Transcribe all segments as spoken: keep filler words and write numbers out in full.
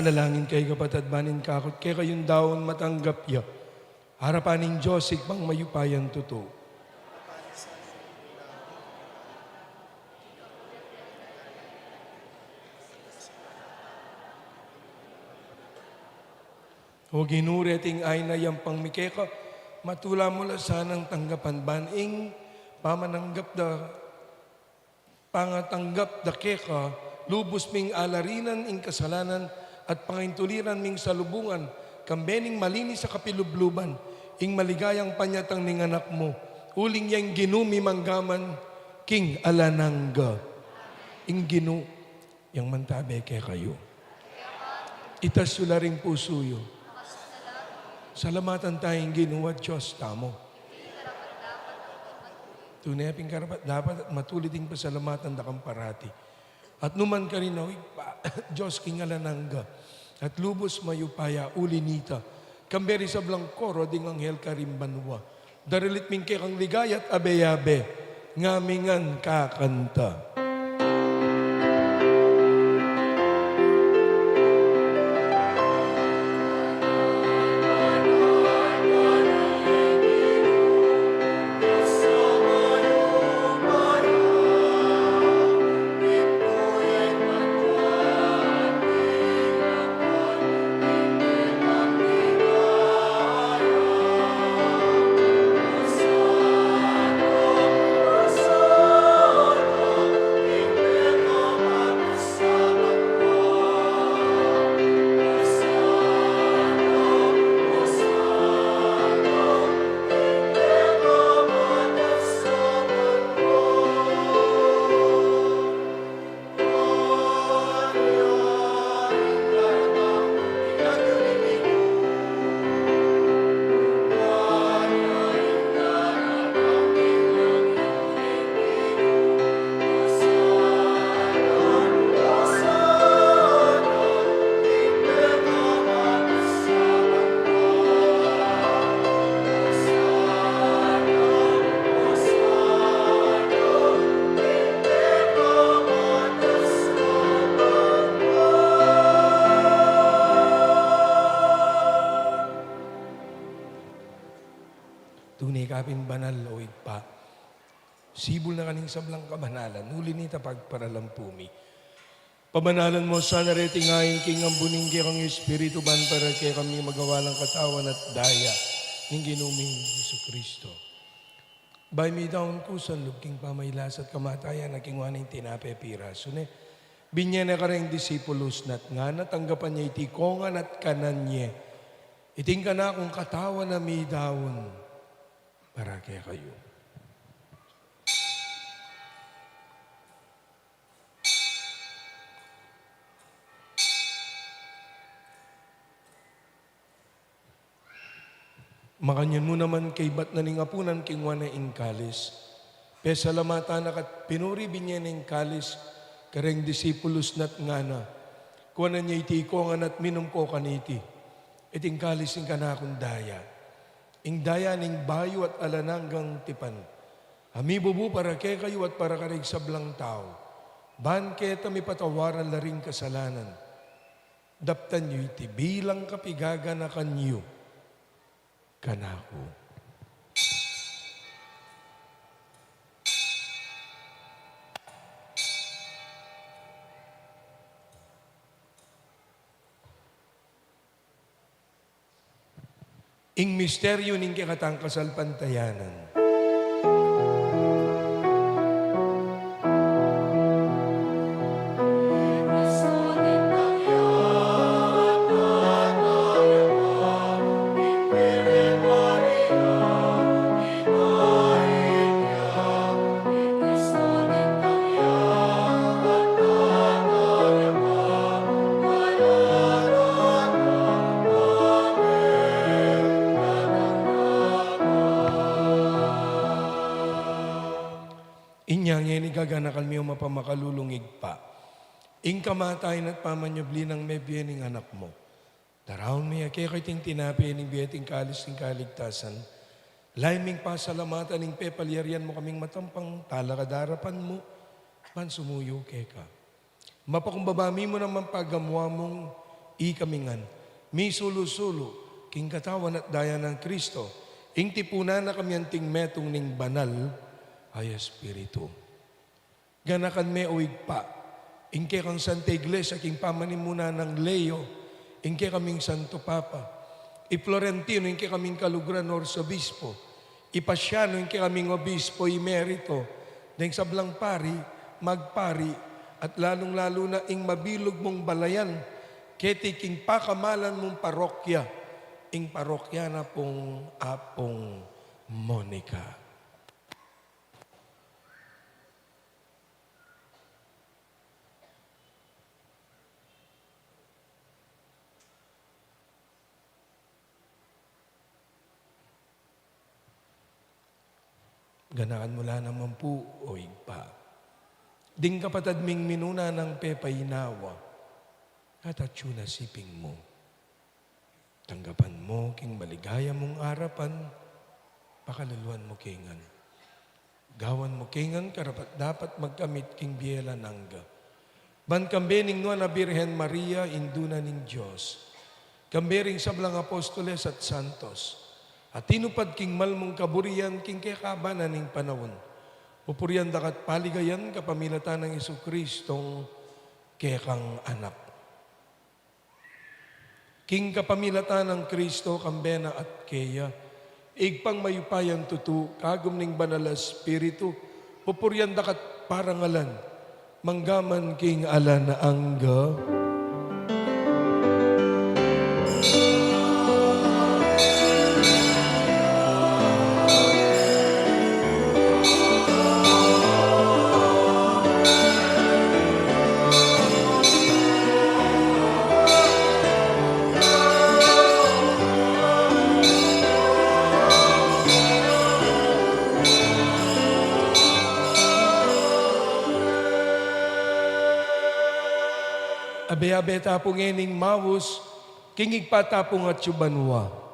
Manalangin kayu, kapatad, ban ing kakut kekayung daun matanggap ya arapan ning Dios Ibpang mayupayang tutu. O Ginu, reting ain a yampang mi keka, matula mu la sanang tanggapan ban ing pamananggap da, pangatanggap da keka, lubus ming alarinan ing kasalanan at pangaintuliran ming salubungan, kambe ning malinis a kapilubluban, ing maligayang panyatang ning Anak mu, uling ya ing Ginu mi manggaman king alang angga. Ing Ginu yang mantabe kekayu. Itas yu la ring pusu yu. Salamatan taya ing Ginu a Dios tamu. Tune pin karapat-dapat at matulid ing pasalamatan da kang parati. At nukarin man, o Ibpa, Dios king alang angga, at lubus mayupaya, uli nita, kambe ring sablang koro ding anghel karing banua, daralit mi ing kekang ligaya at abe-abe, ngamin ngan kakanta. Tune ka pin banal, o Ibpa. Sibul na ka ning sablang kabanalan, uli nita pagparalan pu mi. Pabanalan mu sana reting ain king ambun ning kekang Espiritu, ban para kekami magawa lang katawan at daya ning Ginu ming Jesucristo. Bayu mi daun kusan lub king pamagkasakit at kamatayan na, kinua ne ing tinape, pirasu ne, binie ne kareng disipulus na at ngana, tanggapan ye iti kongan at kanan ye: Iti ing kanakung katawan a midaun para kekayu. Makanyan mu naman kaybat na ning apunan, kinua ne ing kalis, pesalamatan na ka at pinuri, binie ne ing kalis kareng disipulus na at ngana, kuanan ye iti kongan at minum ko kaniti. Iti ing kalis ning kanakung daya, ing daya ning bayu at alang anggang tipan, a mibubu para kekayu at para kareng sablang tau, ban keta mipatawaran la ring kasalanan. Daptan yu iti bilang kapigaganakan yu kanaku. Ing misteryu ning kekatang kasalpantayanan. Inya ngeni, gaganakan mi, o mapamakalulung Ibpa, ing kamatayan at pamanyubli nang mebie ning Anak mu. Daraun mi keka iting tinape ning bie at iting kalis ning kaligtasan. Lalu ming pasalamatan ing pepalyarian mu kaming matampang talakad king arapan mu, ban sumuyu keka. Mapakumbaba mi mu naman pagamuan mung ikami ngan misulu-sulu king katawan at daya nang Kristo, ing tipunan na kami anting metung ning Banal a Espiritu. Ganakan me, o Ibpa, ing kekang Santa Iglesia king pamanimunan nang Leo, ing kekaming Santo Papa, i Florentino, ing kekaming kaluguran Arsobispo, i Pasiano, ing kekaming Obispo Emerito, deng sablang pari, magpari, at lalung-lalu na ing mabilug mung balayan, keti king pakamalan mung parokya, ing parokya na pung Apung Monica. Ganakan mu la naman pu, o Ibpa, ding kapatad ming minuna nang pepainawa, at atyu na siping mu. Tanggapan mu king maligaya mung arapan, pakaluluan mu ke ngan. Gawan mu ke ngan karapat-dapat magkamit king bie alang angga. Ban kambe ning Nuan a Birhen Maria, Indu na ning Dios, kambe ring sablang apostoles at santos, a tinupad king malmung kaburian king kekaban na ning panaun, pupurian da ka at paligayan kapamilatan nang Jesucristong kekang Anak. King kapamilatan nang Kristo, kambe na at keya, Ibpang mayupayang tutu, kagum ning Banal a Espiritu, pupurian da ka at parangalan, manggaman king alang angga. Abe-abe ta pu ngening maus king Ibpa ta pung atsu banua.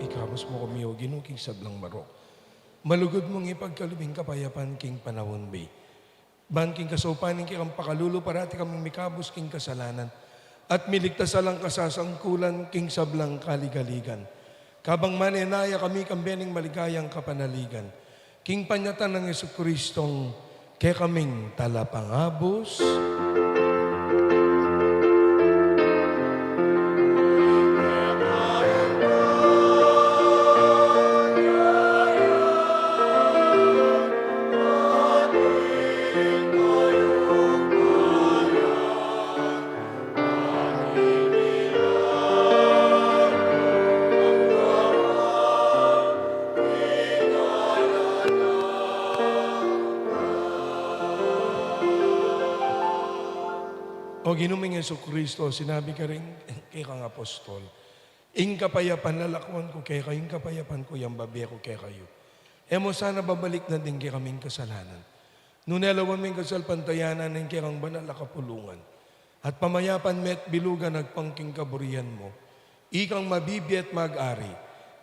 Ikabus mu kami, O Ginu, king sablang marok. Malugud mung ipagkalub ing kapayapan king panaun mi. Ban king kasaupan ning kekang pakalulu, parati kaming mikabus king kasalanan at miligtas alang kasasangkulan king sablang kaligaligan. Kabang manenaya kami kambe ning maligayang kapanaligan, king panyatang nang Jesucristong kekaming Talapangabus. O Ginu ming Jesucristo, sinabi ka rin kekang apostol, "Ing kapayapan lalakwan ku kekayu, ing kapayapan ku yang bibie ku kekayu." E mu sana babalikdan ding kekaming kasalanan, nune lawan me ing kasalpantayanan ning kekang banal a kapulungan, at pamayapan me at bilugan agpang king kaburian mu. Ikang mabibie at mag-ari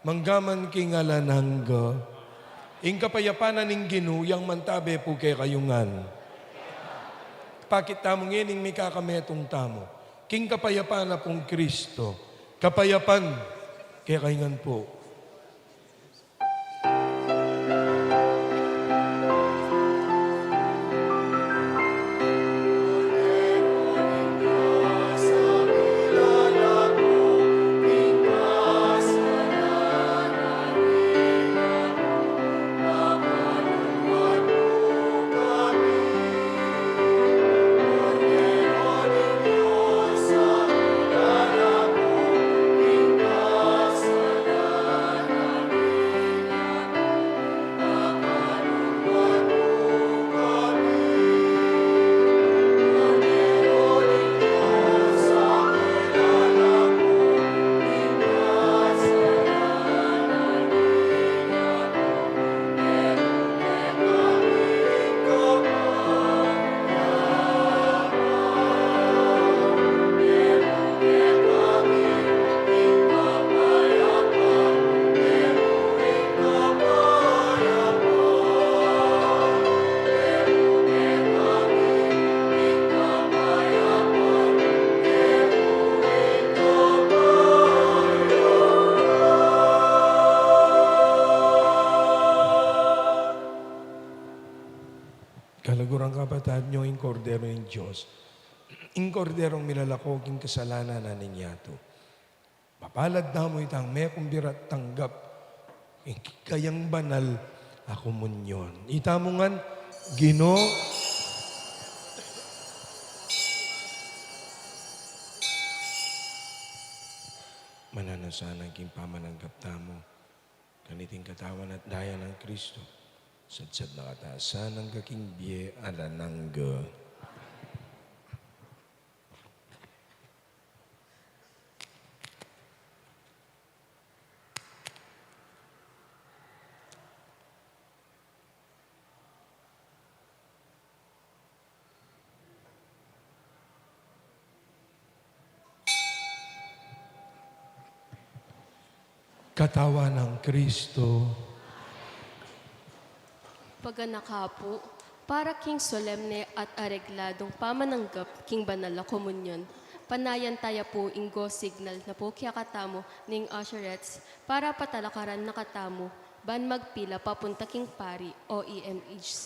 mangga man king alang angga. Ing kapayapan na ning Ginu yang mantabe pu kekayu ngan. Pakit tamu ngening mikakametung tamu king kapayapan na pung Kristo. Kapayapan kekayu ngan pu. Kaluguran, kapatad, nyo ing Kordero ning Dios, ing Korderong milalako king kasalanan na ning yatu. Mapalad tamu itang mekumbira at tanggap ing kayang banal a komunyon. Itamu ngan, Ginu, mananu sana king pamananggap tamu kaniting katawan at daya nang Kristo, sadsad na katasan angga king bie alang angga. Katawan nang Kristo. Paganaka pu, para king solemne at aregladong pamananggap king banal a komunyon, panayan taya pu ing go signal na pu kekatamu ning usherettes para patalakaran na katamu ban magpila papunta king pari o E M H C.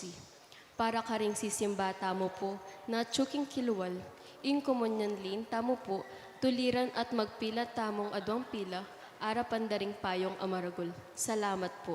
Para karing sisimba tamu pu na atyu king kilwal, ing komunyon lane tamu pu, tuliran at magpila tamung adwang pila, arapan da ring payung a maragul. Salamat pu.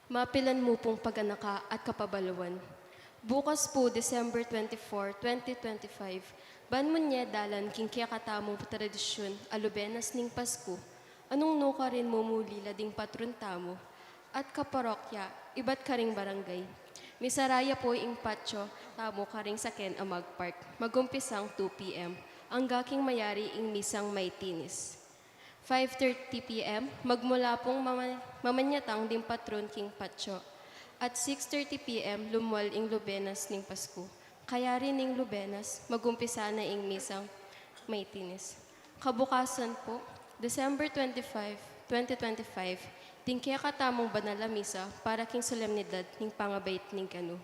Mapilan mu pung paganaka at kapabaluan. Bukas pu, December twenty-four, twenty twenty-five, ban mu ne dalan king kekatamung tradisyun a lubenas ning Pasku, anung nukarin mumuli la ding patron tamu at kaparokya ibat karing barangay. Misara ya pu ing patio tamu karing saken a Mag Park, magumpisang two P M, angga king mayari ing misang maitinis. Five thirty P M, magmula pung mama-, mamanyatang ding patron king patio. At six thirty P M, lumwal ing lubenas ning Pasku. Kayari ning lubenas, magumpisa na ing misang maitinis. Kabukasan pu, December twenty-five, twenty twenty-five, ding kekatamung banal a misa para king solemnidad ning pangabait ning Ginu.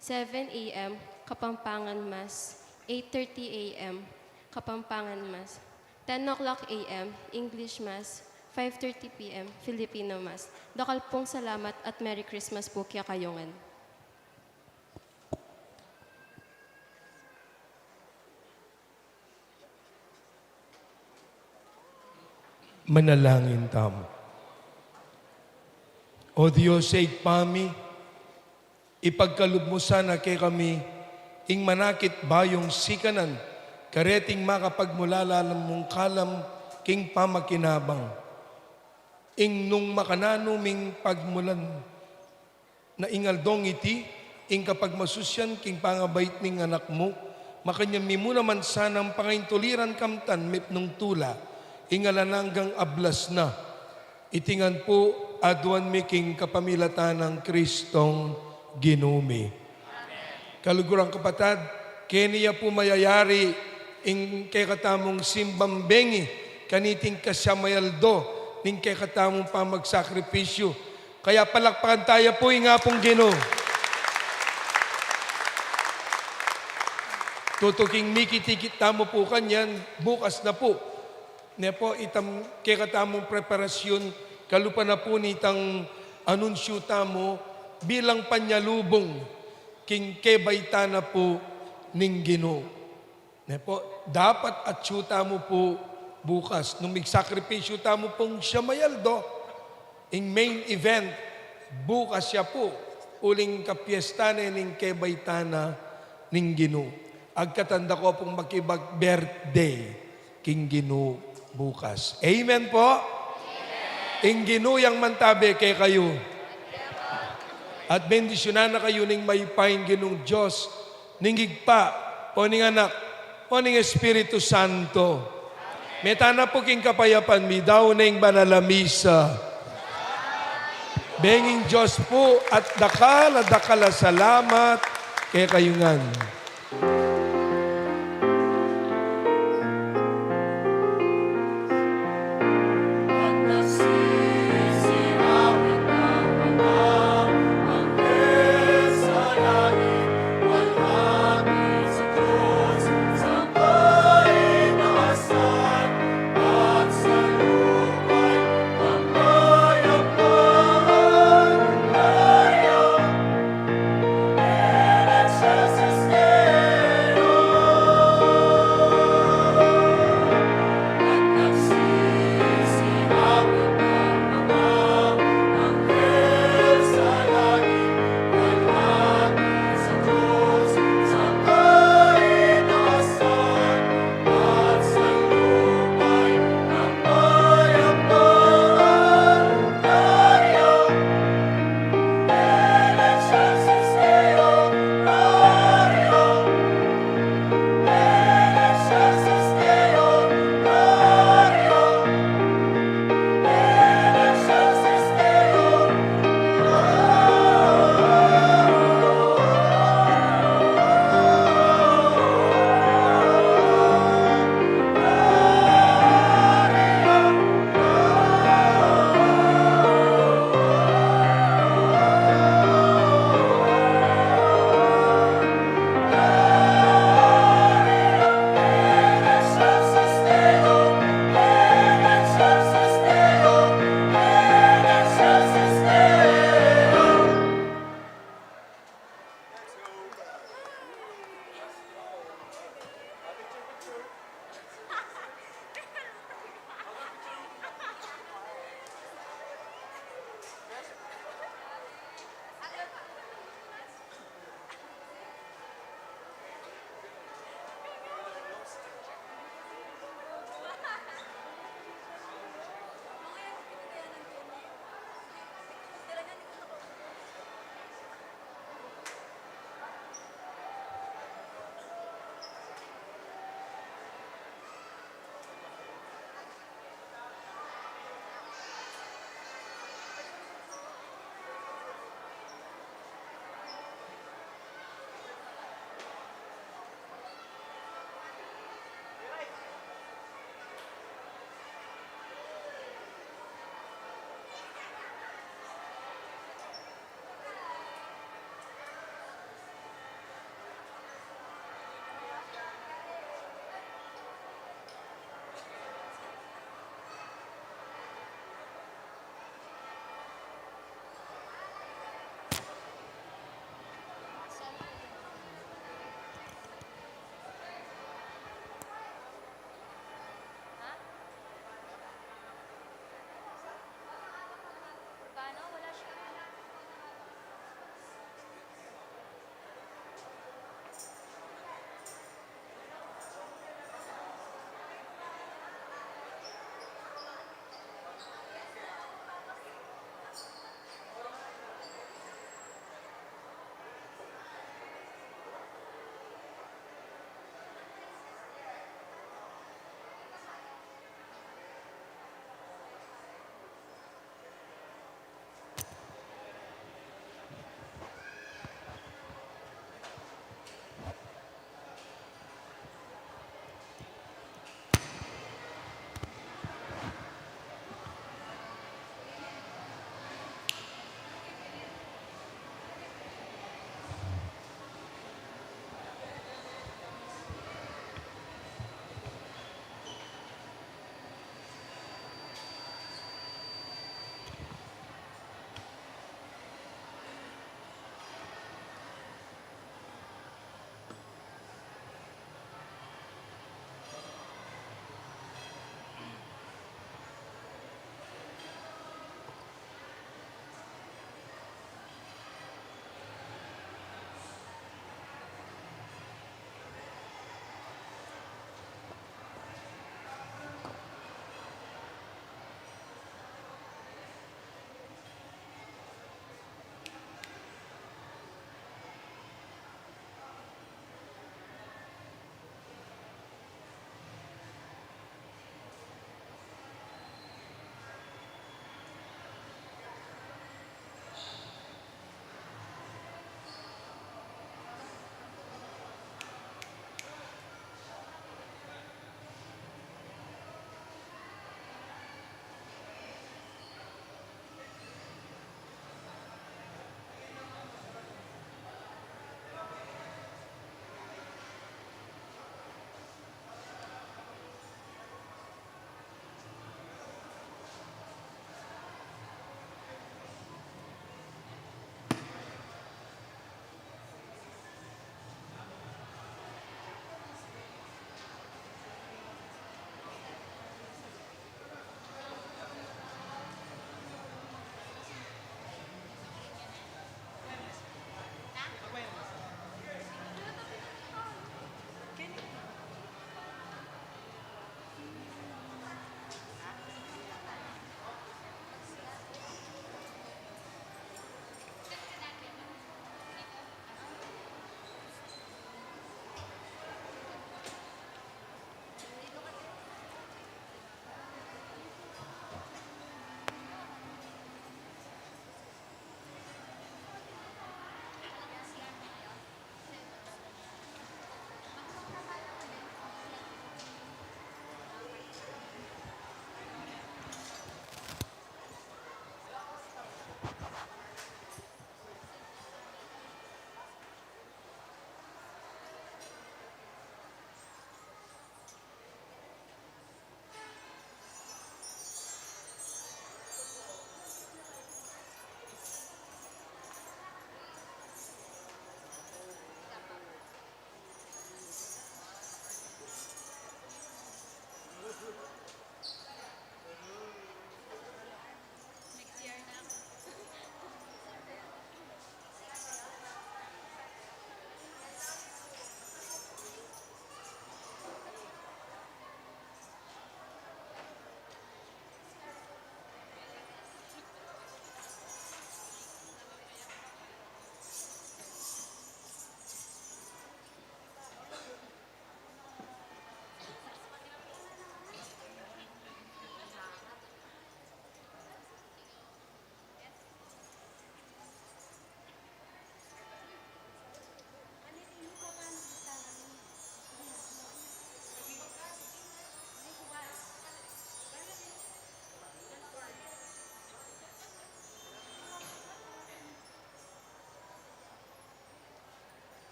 Seven A M, Kapampangan Mass. Eight thirty A M, Kapampangan Mass. Ten o'clock A M, English Mass. Five thirty P M, Filipino Mass. Dakal pung salamat at Merry Christmas pu kekayu ngan. Manalangin tamu. O Dios, Ibpa mi, ipagkalub mu sana kekami ing manakit bayung sikanan, kareting makapagmulala mung kalam king pamakinabang. Ing nung makananu ming pagmulan na ing aldong iti, ing kapagmasusyan king pangabait ning Anak mu, makanyan mi mu naman sanang pangaintuliran kamtan mipnung tula, ing alang anggang ablas na. Iti ngan pu, aduan mi king kapamilatan nang Kristong Ginu mi. Kaluguran kapatad, keni ya pu mayayari ing kekatamung simbang bengi, kaniting kasyam a aldo ning kekatamung pamagsakripisyu. Kaya palakpakan taya pu ing Apung Ginu. Tutuking mikit-ikit tamu pu kanyan, bukas na pu. Ne pu, itang kekatamung preparasyun, kalupa na pu nitang anunsyu tamu bilang panyalubung king kebaitan na pu ning Ginu. Ne pu, dapat atyu tamu pu bukas. Nung migsakripisyu tamu pung siyam a aldo, ing main event, bukas ya pu, uling kapiesta ne ning kebaitan na ning Ginu. Agkatan da ko pung makibag-birthday king Ginu bukas. Amen pu? Ing Ginu yang mantabe kekayu. At bendisyunan na kayu ning mayupayang Ginung Dios, ning Ibpa, o ning Anak, o ning Espiritu Santo. Mete na pu king kapayapan, midaun ne ing banal a misa. Benging Dios pu at dakal a dakal a salamat kekayu ngan.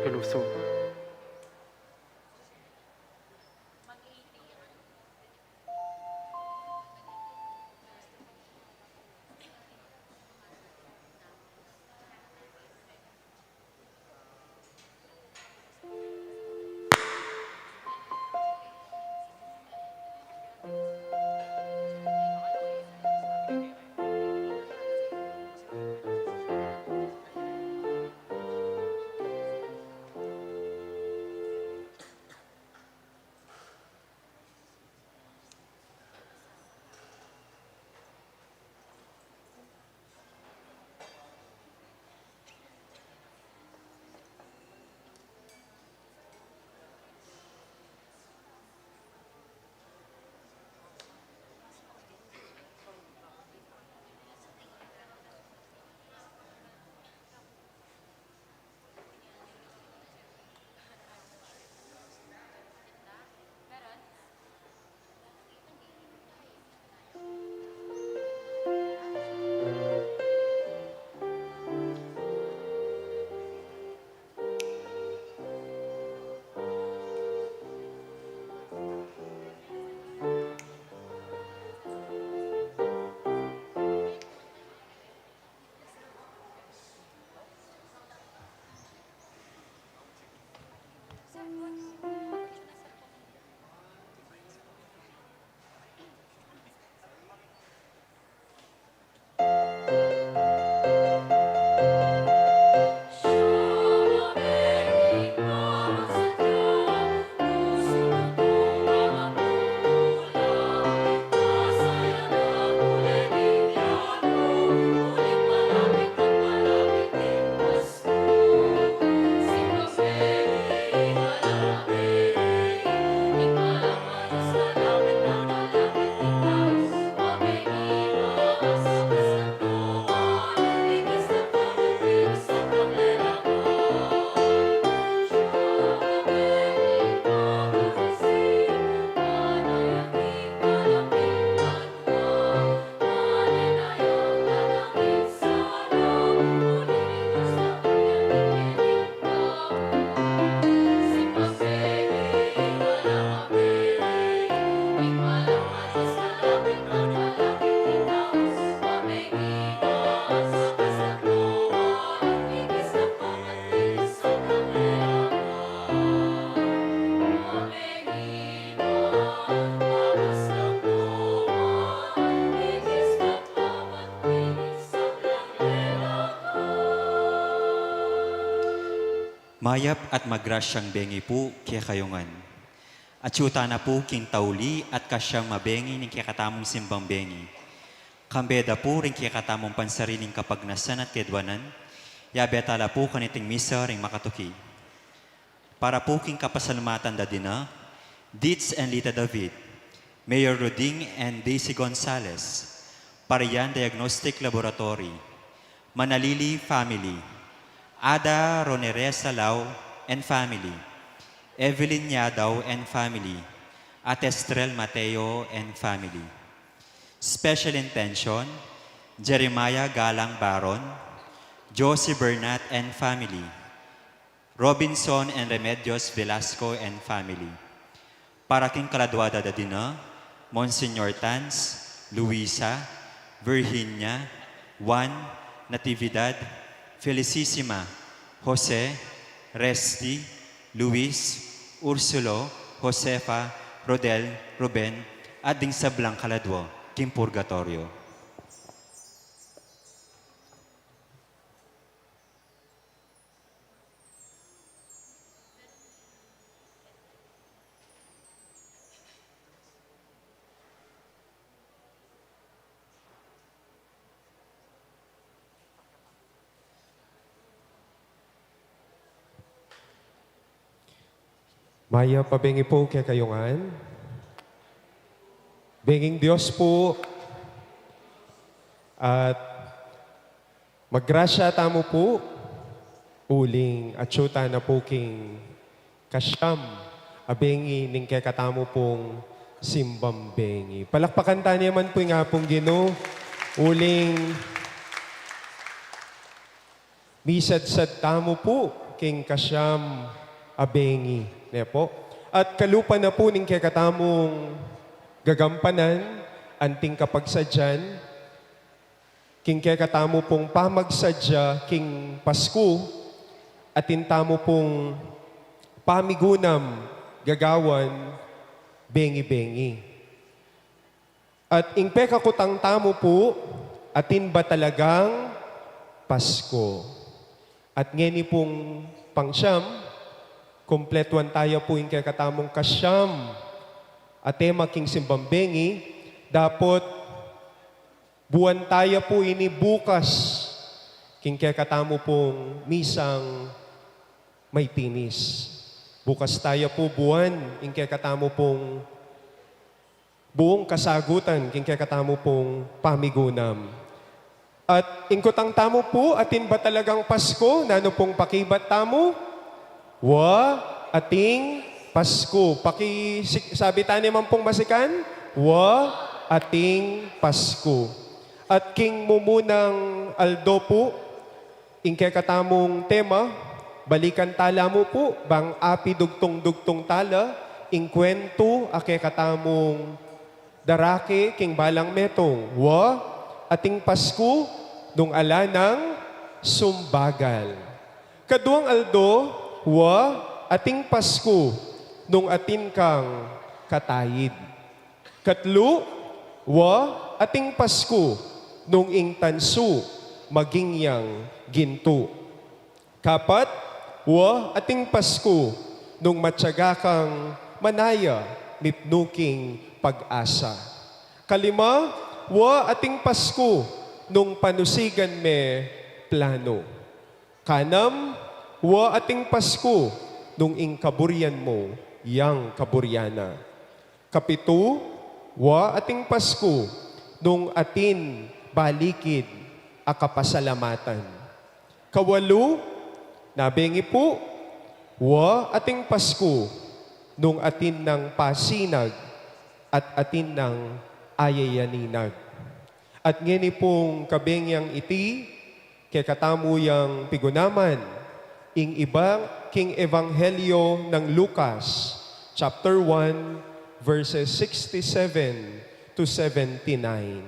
Peluso. Mayap at magrasyang bengi pu kekayu ngan. Atyu tana pu king tauli at kasyam a bengi ning kekatamung simbang bengi. Kambe da pu ring kekatamung pansariling kapagnasan at kedwanan, yabe tala pu kaniting misa ring makatuki. Para pu king kapasalamatan da dina, Dits and Lita David, Mayor Roding and Daisy Gonzales, Parian Diagnostic Laboratory, Manalili family, Ada Roneresa Lau and family, Evelyn Yadaw and family, Ate Estrel Mateo and family. Special intention, Jeremiah Galang Baron, Josie Bernat and family, Robinson and Remedios Velasco and family. Para king kaladua da dina, Monsignor Tans, Luisa, Virginia, Juan, Natividad, Felicissima, Jose, Resty, Luis, Ursulo, Josefa, Rodel, Ruben, at ding sablang kaladua king purgatoryo. Mayap a bengi pu kekayu ngan. Benging Dios pu at magrasya tamu pu, uling atyu tana pu king kasyam a bengi ning kekatamu pung simbang bengi. Palakpakan tana naman pu ing Apung Ginu, uling misadsad tamu pu king kasiam a bengi, ne pu. At kalupa na pu ning kekatamung gagampanan anting kapagsadyan, king kekatamu pung pamagsadya king Pasku, atin tamu pung pamigunam gagawan bengi-bengi. At ing pekakutang tamu pu, atin ba talagang Pasko? At ngeni pung pangsiam, kumpletuan taya pu ing kekatamung kasiam a tema king simbang bengi, dapot buan taya pu ini bukas king kekatamu pung misang maitinis. Bukas taya pu buan ing kekatamu pung buung kasagutan king kekatamu pung pamigunam. At ing kutang tamu pu, atin ba talagang Pasko? Nanu pung pakibat tamu? Wa, ating Pasku. Paki-, si-, sabi tane man pung masikan, wa, ating Pasku. At king mumunang aldo pu, ing kekatamung tema, balikan tala mu pu, bang api dugtung-dugtung tala, ing kwentu a kekatamung darake king balang metung. Wa, ating Pasku, nung ala nang sumbagal. Kaduang aldo, wa, ating Pasku, nung atin kang kataid. Katlu, wa, ating Pasku, nung ing tansu, maging yang gintu. Kapat, wa, ating Pasku, nung matyaga kang manaya, mipnu king pag-asa. Kalima, wa, ating Pasku, nung panusigan me planu. Kanam, wa, ating Pasku, nung ing kaburian mu, yang kaburian na. Kapitu, wa, ating Pasku, nung atin balikid a kapasalamatan. Kawalu, na bengi pu, wa, ating Pasku, nung atin nang pasinag at atin nang ayayaninag. At ngeni pung kabengiang iti, kekatamu yang pigunaman, ing ibat king Ebanghelyo nang Lucas, chapter one, verses sixty-seven to seventy-nine.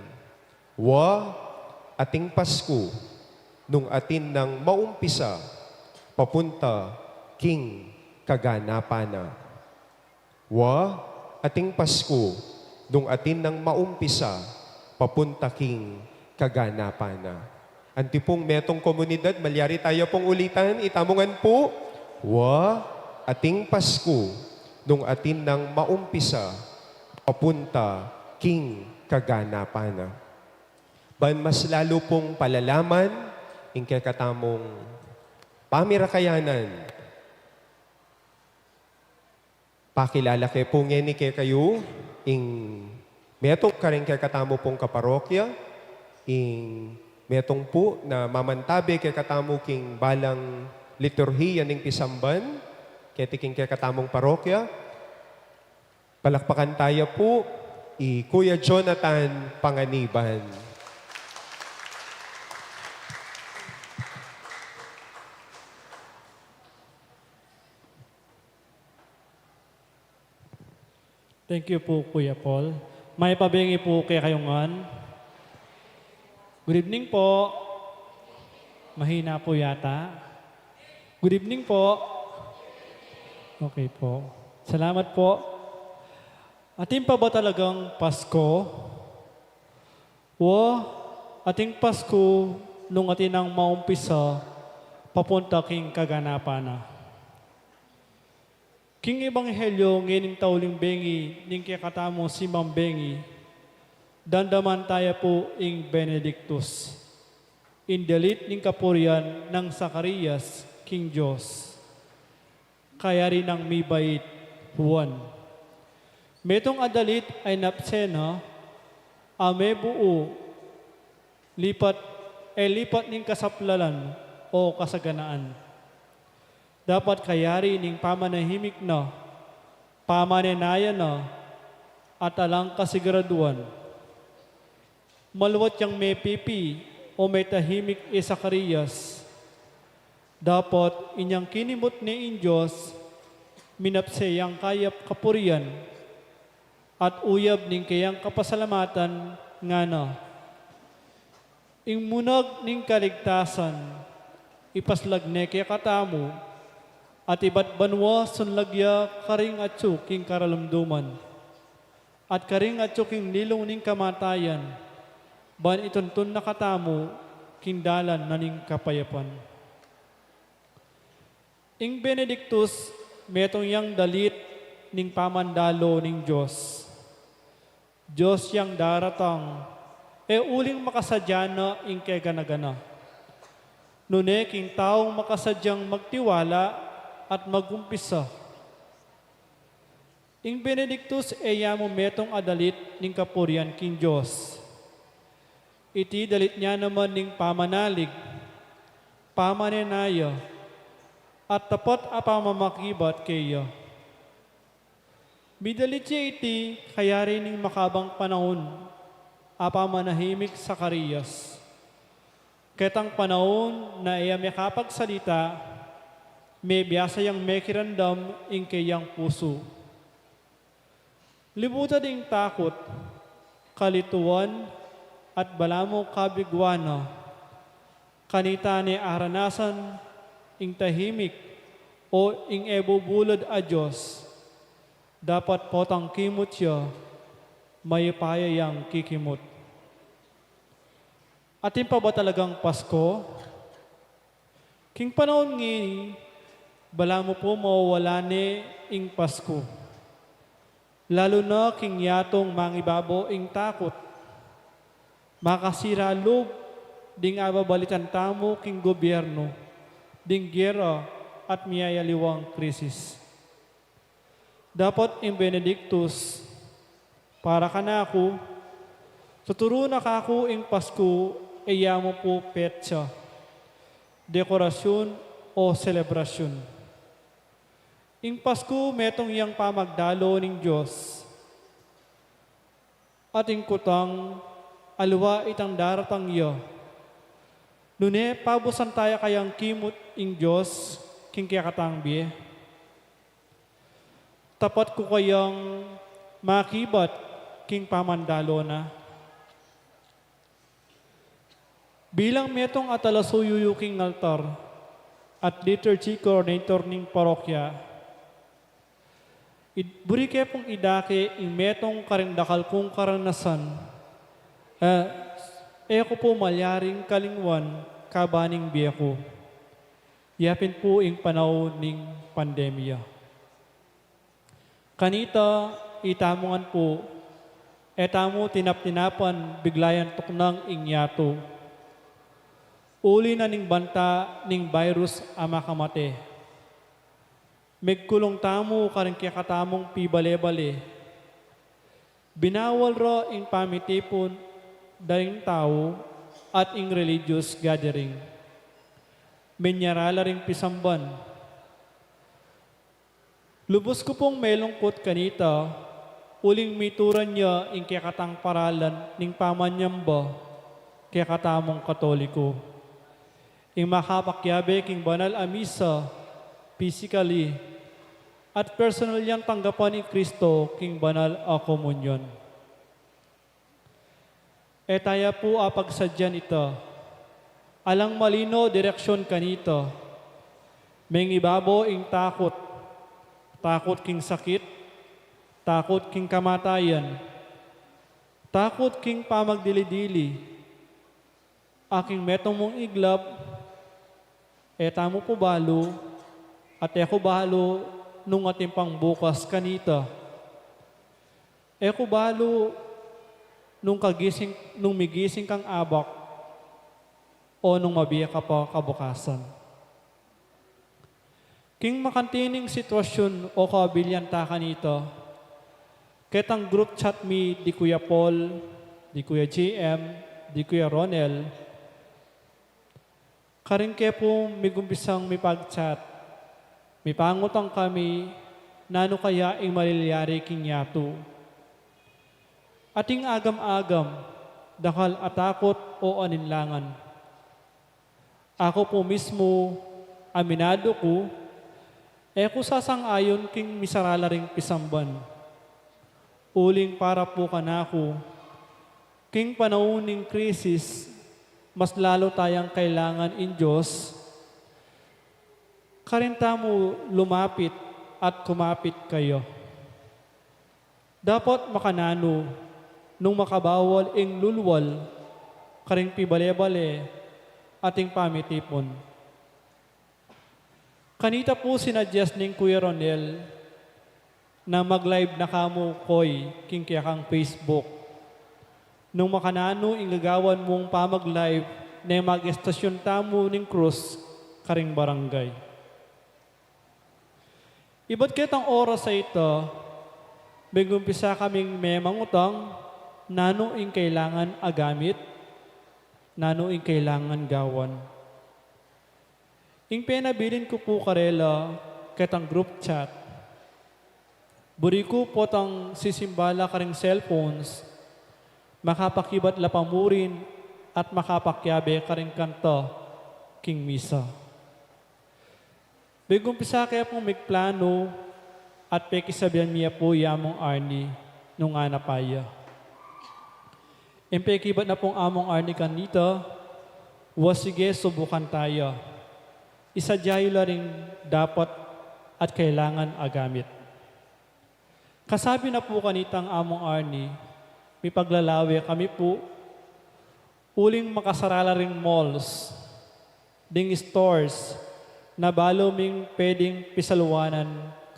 Wa, ating Pasku, nung atin nang maumpisa, papunta king kaganapan na. Wa, ating Pasku, nung atin nang maumpisa, papunta king kaganapan na. Anti pung metung komunidad, malyari taya pung ulitan, ita mu ngan pu, wa, ating Pasku, nung atin nang maumpisa, papunta king kaganapan na. Ban mas lalu pung palalaman, ing kekatamung pamirakayanan. Pakilala ke pu ngeni kekayu, ing metung karing kekatamu pung kaparokya, ing metung pu na mamantabe kekatamu king balang liturhiya ning pisamban, keti king kekatamung parokya. Palakpakan taya pu i Kuya Jonathan Panganiban. Thank you po, Kuya Paul. Mayap a bengi po kekayu ngan. Good evening po. Mahina po yata. Good evening po. Okay po. Salamat po. Atin pa ba talagang Pasko? Wa, ating Pasko nung atin nang maumpisa papunta king kaganapan na. King Ebanghelyo ngening tauling bengi ning kekatamung simbang bengi, damdaman taya pu ing Benedictus, ing dalit ning kapurian nang Zacarias king Dios, kayari nang mibait Juan. Metung a dalit a inapse na, a mebuu, lipat, e lipat ning kasaplalan o kasaganaan. Dapat kayari ning pamanahimik na, pamanenayan na, at alang kasiguraduan. Maluat yang mepipi o metahimik i Zacarias. Dapot inyang kinimut ne ing Dios, minapse yang kayap kapurian, at uyab ning keyang kapasalamatan, ngana: Ing munag ning kaligtasan, ipaslag ne kekatamu, at ibat banua sunlag ya karing atsu king karalumduman, at karing atsu king lilung ning kamatayan, ban ituntun na katamu king dalan na ning kapayapan. Ing Benedictus, metung yang dalit ning pamandalo ning Dios. Dios yang daratang, e uling makasadya na ing kegana-gana, nune king taung makasadyang magtiwala at magumpisa. Ing Benedictus e ya mu metung a dalit ning kapurian king Dios. Iti dalit nya naman ning pamanalig, pamanenaya, at tapat a pamamakibat keya. Midalit ya iti kayari ning makabang panaun a pamanahimik Zacarias. Ketang panaun na e ya mekapagsalita, mebiasa yang mekiramdam ing keyang pusu. Libutan ing takut, kalituan, at balamu kabiguan na. Kanita ne aranasan ing tahimik o ing e bubulad a Dios. Dapat potang kimut ya, mayupaya yang kikimut. Atin pa ba talagang Pasko? King panaun ngeni, balamu pu mawawala ne ing Pasku. Lalu na king yatung mangibabo ing takut. Makasira lub ding ababalitan tamu king gobyernu, ding gera at miyayaliwang krisis. Dapat ing Benedictus, para kanaku, tuturu na kaku ing Pasku e ya mu pu petsa, dekorasyun, o selebrasyun. Ing Pasku metung yang pamagdalo ning Dios. Atin kutang, aliwa itang daratang ya. Nune pabusan taya kayang kimut ing Dios king kekatang bie? Tapat ku kayang makibat king pamandalo na? Bilang metung a talasuyuyu king altar at liturgy coordinator ning parokya, id-, buri ke pung idake ing metung karing dakal kung karanasan, e, e ku pu malyaring kalingwan kabaning bie ku. Ya pin pu ing panaun ning pandemya. Kanita, itamu ngan pu, e tamu tinap-tinapan bigla yang tuknang ing yatu. Uli na ning banta ning virus a makamate, megkulung tamu karing kekatamung pibale-bale. Binawal ra ing pamitipun da ring tau at ing religious gathering. Menyara la ring pisamban. Lubus ku pung melungkut kanita, uling mituran ya ing kekatang paralan ning pamanyamba kekatamung Katoliko. Ing makapakyabe king banal a misa, physically, at personal yang tanggapan i Kristo king banal a komunyon. E taya pu apagsadyan ita. Alang malino direksyon kanita. Mengibabo ing takut. Takut king sakit. Takut king kamatayan. Takut king pamagdili-dili. Aking metung mung iglap, e tamu pu balu, at e ku balu nung atin pang bukas kanita. E ku balu nung kagising, nung migising kang abak, o nung mabie ka pa kabukasan. King makantining sitwasyun o kabilyan ta kanita, ketang group chat mi di Kuya Paul, di Kuya J M, di Kuya Ronel, karin ke pu migumpisang mipag-chat, mipangutang kami, nanu kaya ing malilyari king yatu. Ating agam-agam, dakal a takut o alinlangan. Aku pu mismu, Aminadu ku, e ku sasang-ayon king misarala ring pisamban. Uling para pu kanaku, king panaun ning krisis, mas lalu tayang kailangan ing Dios, karin tamu lumapit at kumapit kaya. Dapot makananu nung makabawal ing lulwal karing pibale-bale at ing pamitipun. Kanita pu sinuggest ning Kuya Ronel na mag-live na kamu koy king kekang Facebook. Nung makananu ing gagawan mung pamag-live, ne mag-estasyon tamu ning krus karing barangay. Ibat ketang oras a ita, megumpisa kaming memangutang nanu ing kailangan a gamit, nanu ing kailangan gawan. Ing penabilin ku pu karela ketang group chat. Buri ku potang sisimba la karing cellphones, makapakibat la pamurin at makapakiabe karing kanta king misa. Megumpisa ke pung migplanu at pekisabian mi ya pu i Among Arnie nung ana pa ya. Ing pekibat na pung Among Arnie kanita, wa sige, subukan ta ya. Isadya yu la ring dapat at kailangan a gamit. Kasabi na pu kanitang Among Arnie, mipaglalawe kami pu, uling makasara la ring malls, ding stores, na balu ming pwedeng pisaluanan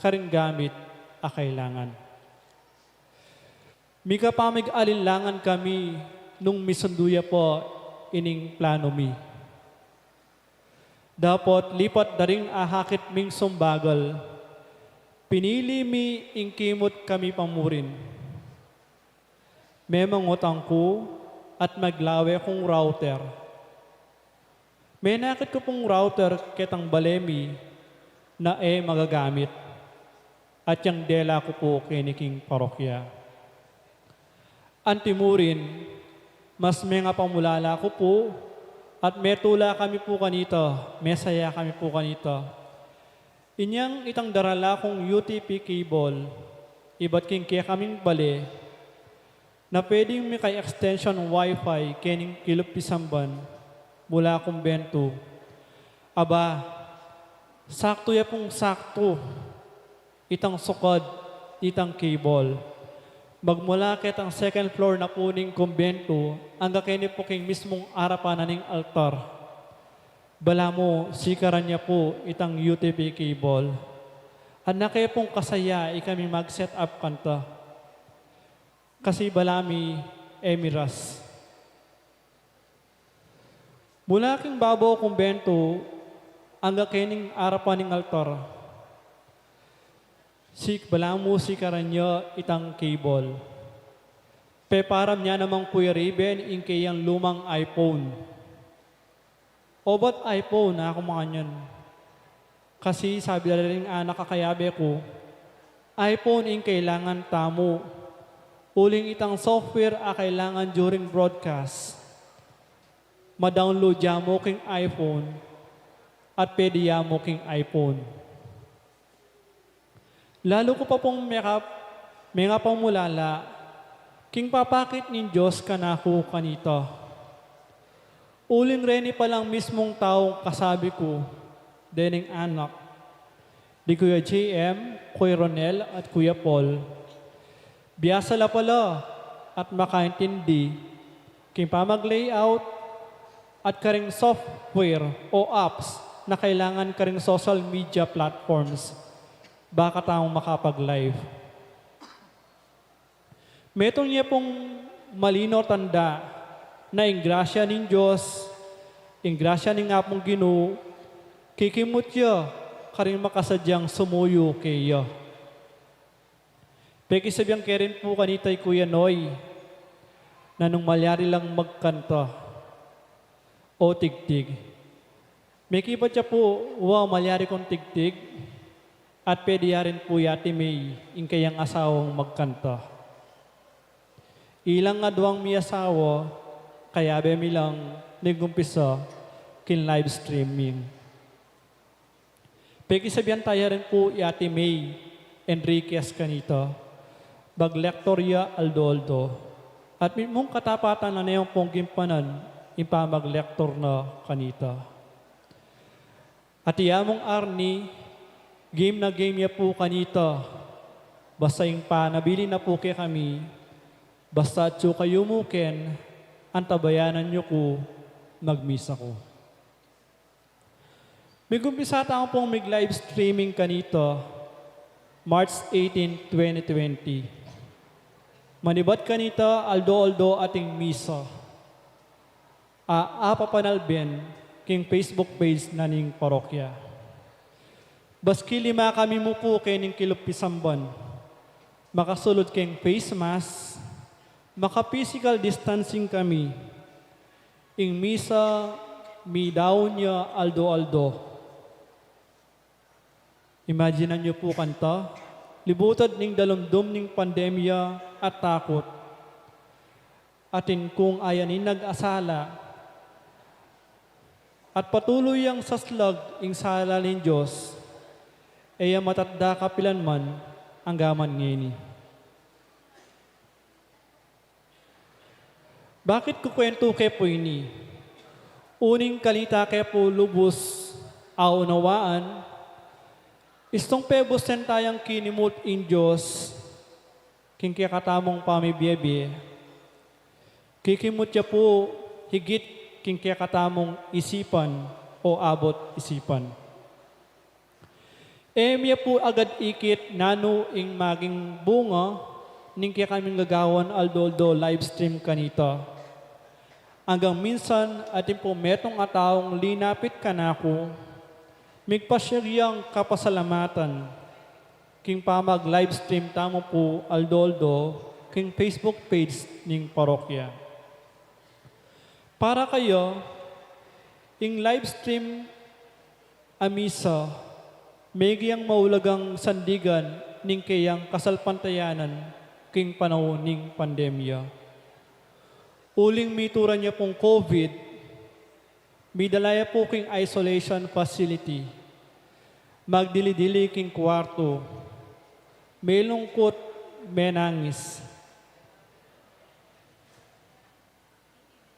karing gamit a kailangan. Mikapamig-alinlangan kami nung misundu ya pa ining planu mi. Dapot lipat da ring ahakit ming sumbagal, pinili mi ing kimut kami pamurin. Memangutang ku at maglawe kung router. Menakit ku pung router ketang bale mi na e magagamit, at yang dela ku pu keni king parokya. Antimurin, mas mengapamulala ku pu, at metula kami pu kanita, mesaya kami pu kanita. Inyang itang darala kung U T P cable, ibat king kekaming bale, na pwedeng mika-extension wifi kening kilup pisamban mula kumbentu. Aba, saktu ya pung saktu itang sukad nitang cable. Magmula ketang second floor na pu ning kumbentu, angga keni pu king mismung arapan na ning altar. Balamu, sikaran ya pu itang U T P cable. At nake pung kasaya ikami mag-set up kanta. Kasi bala mi e miras. Mula king babo kumbentu, angga kening arapan ning altar. Si, balamu sikaran ya itang cable. Peparam ne namang Kuya Raven ing keyang lumang iPhone. Obat iPhone, aku makanyan. Kasi sabi da ring anak a kayabe ku, iPhone ing kailangan tamu. Uling itang software a kailangan during broadcast, ma-download ya mu king iPhone at pwede ya mu king iPhone. Lalu ku pa pung mekap-, mengapamulala king papakit ning Dios kanaku kanita. Uling reni palang mismung taung kasabi ku, dening anak, di Kuya J M, Kuya Ronel, at Kuya Paul. Biasa la pala at makaintindi king pamag-layout at karing software o apps na kailangan karing social media platforms baka tamung makapag-live. Metung ya pung malino tanda na ing grasya ning Dios, ing grasya ning Apung Ginu, kikimut ya karing makasadyang sumuyu keya. Pekisabian ke rin pu kanita i Kuya Noy na nung malyari lang magkanta o tigtig. Mekibat ya pu, wa, malyari kung tigtig, at pwede ya rin pu i Ate May, ing keyang asawang magkanta. Ilang aduang mi asawa, kayabe mi lang nag-umpisa king live streaming. Pekisabian taya rin pu i Ate May Enriquez kanita, maglektor ya aldo-aldo. At mitmung katapatan na ne yang pung gimpanan ing pamaglektor na kanita. At i Among Arnie, game na game ya pu kanita. Basta ing panabilin na pu kekami, basta atyu kayu mu ken, antabayanan yu ku, magmisa ku. Migumpisa tamu pung mig-live streaming kanita, March eighteen, twenty twenty. Manibat kanita, aldo-aldo atin misa a apapanalben king Facebook page na ning parokya. Baski lima kami mu pu kening kilub pisamban, makasulud king face mask, maka-physical distancing kami, ing misa midaun ya aldo-aldo. Imaginan yu pu kanta, libutad ning dalumdum ning pandemya at takut. Atin kung ayanin nag-asala, at patuloy yang saslag ing sala ning Dios, e ya matatda kapilan man anggaman ngeni. Bakit ku kwentu ke pu ini? Uling kanita ke pu lubus a unawaan, istung pebusten tayang kinimut ing Dios king kekatamung pamibie-bie, kikimut ya pu higit king kekatamung isipan o abut isipan. E mi ya pu agad ikit nanu ing maging bunga ning kekaming gagawan aldo-aldo live stream kanita. Anggang minsan atin pu metung a taung linapit kanaku, migpasiag yang kapasalamatan king pamag-live stream tamu pu aldo-aldo king Facebook page ning parokya. Para kaya, ing live stream a misa, megi yang maulagang sandigan ning keyang kasalpantayanan king panaun ning pandemya. Uling mituran ya pung COVID, midala ya pu king isolation facility. Magdili-dili king kuwartu. Melungkut, menangis.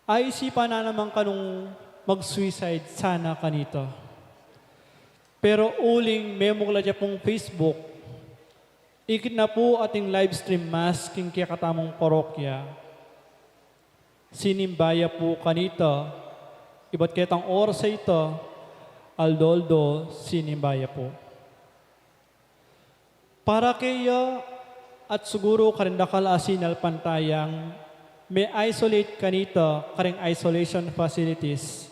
Aisipan na naman kanung mag-suicide sana kanita. Pero uling memuklat ya pung Facebook, ikit na pu ating live stream mass king kekatamung parokya. Sinimba ya pu kanita, ibat ketang oras a ita, aldo-aldo sinimba ya pu. Para keya at siguru karing dakal a sinalpantayang me-isolate kanita karing isolation facilities,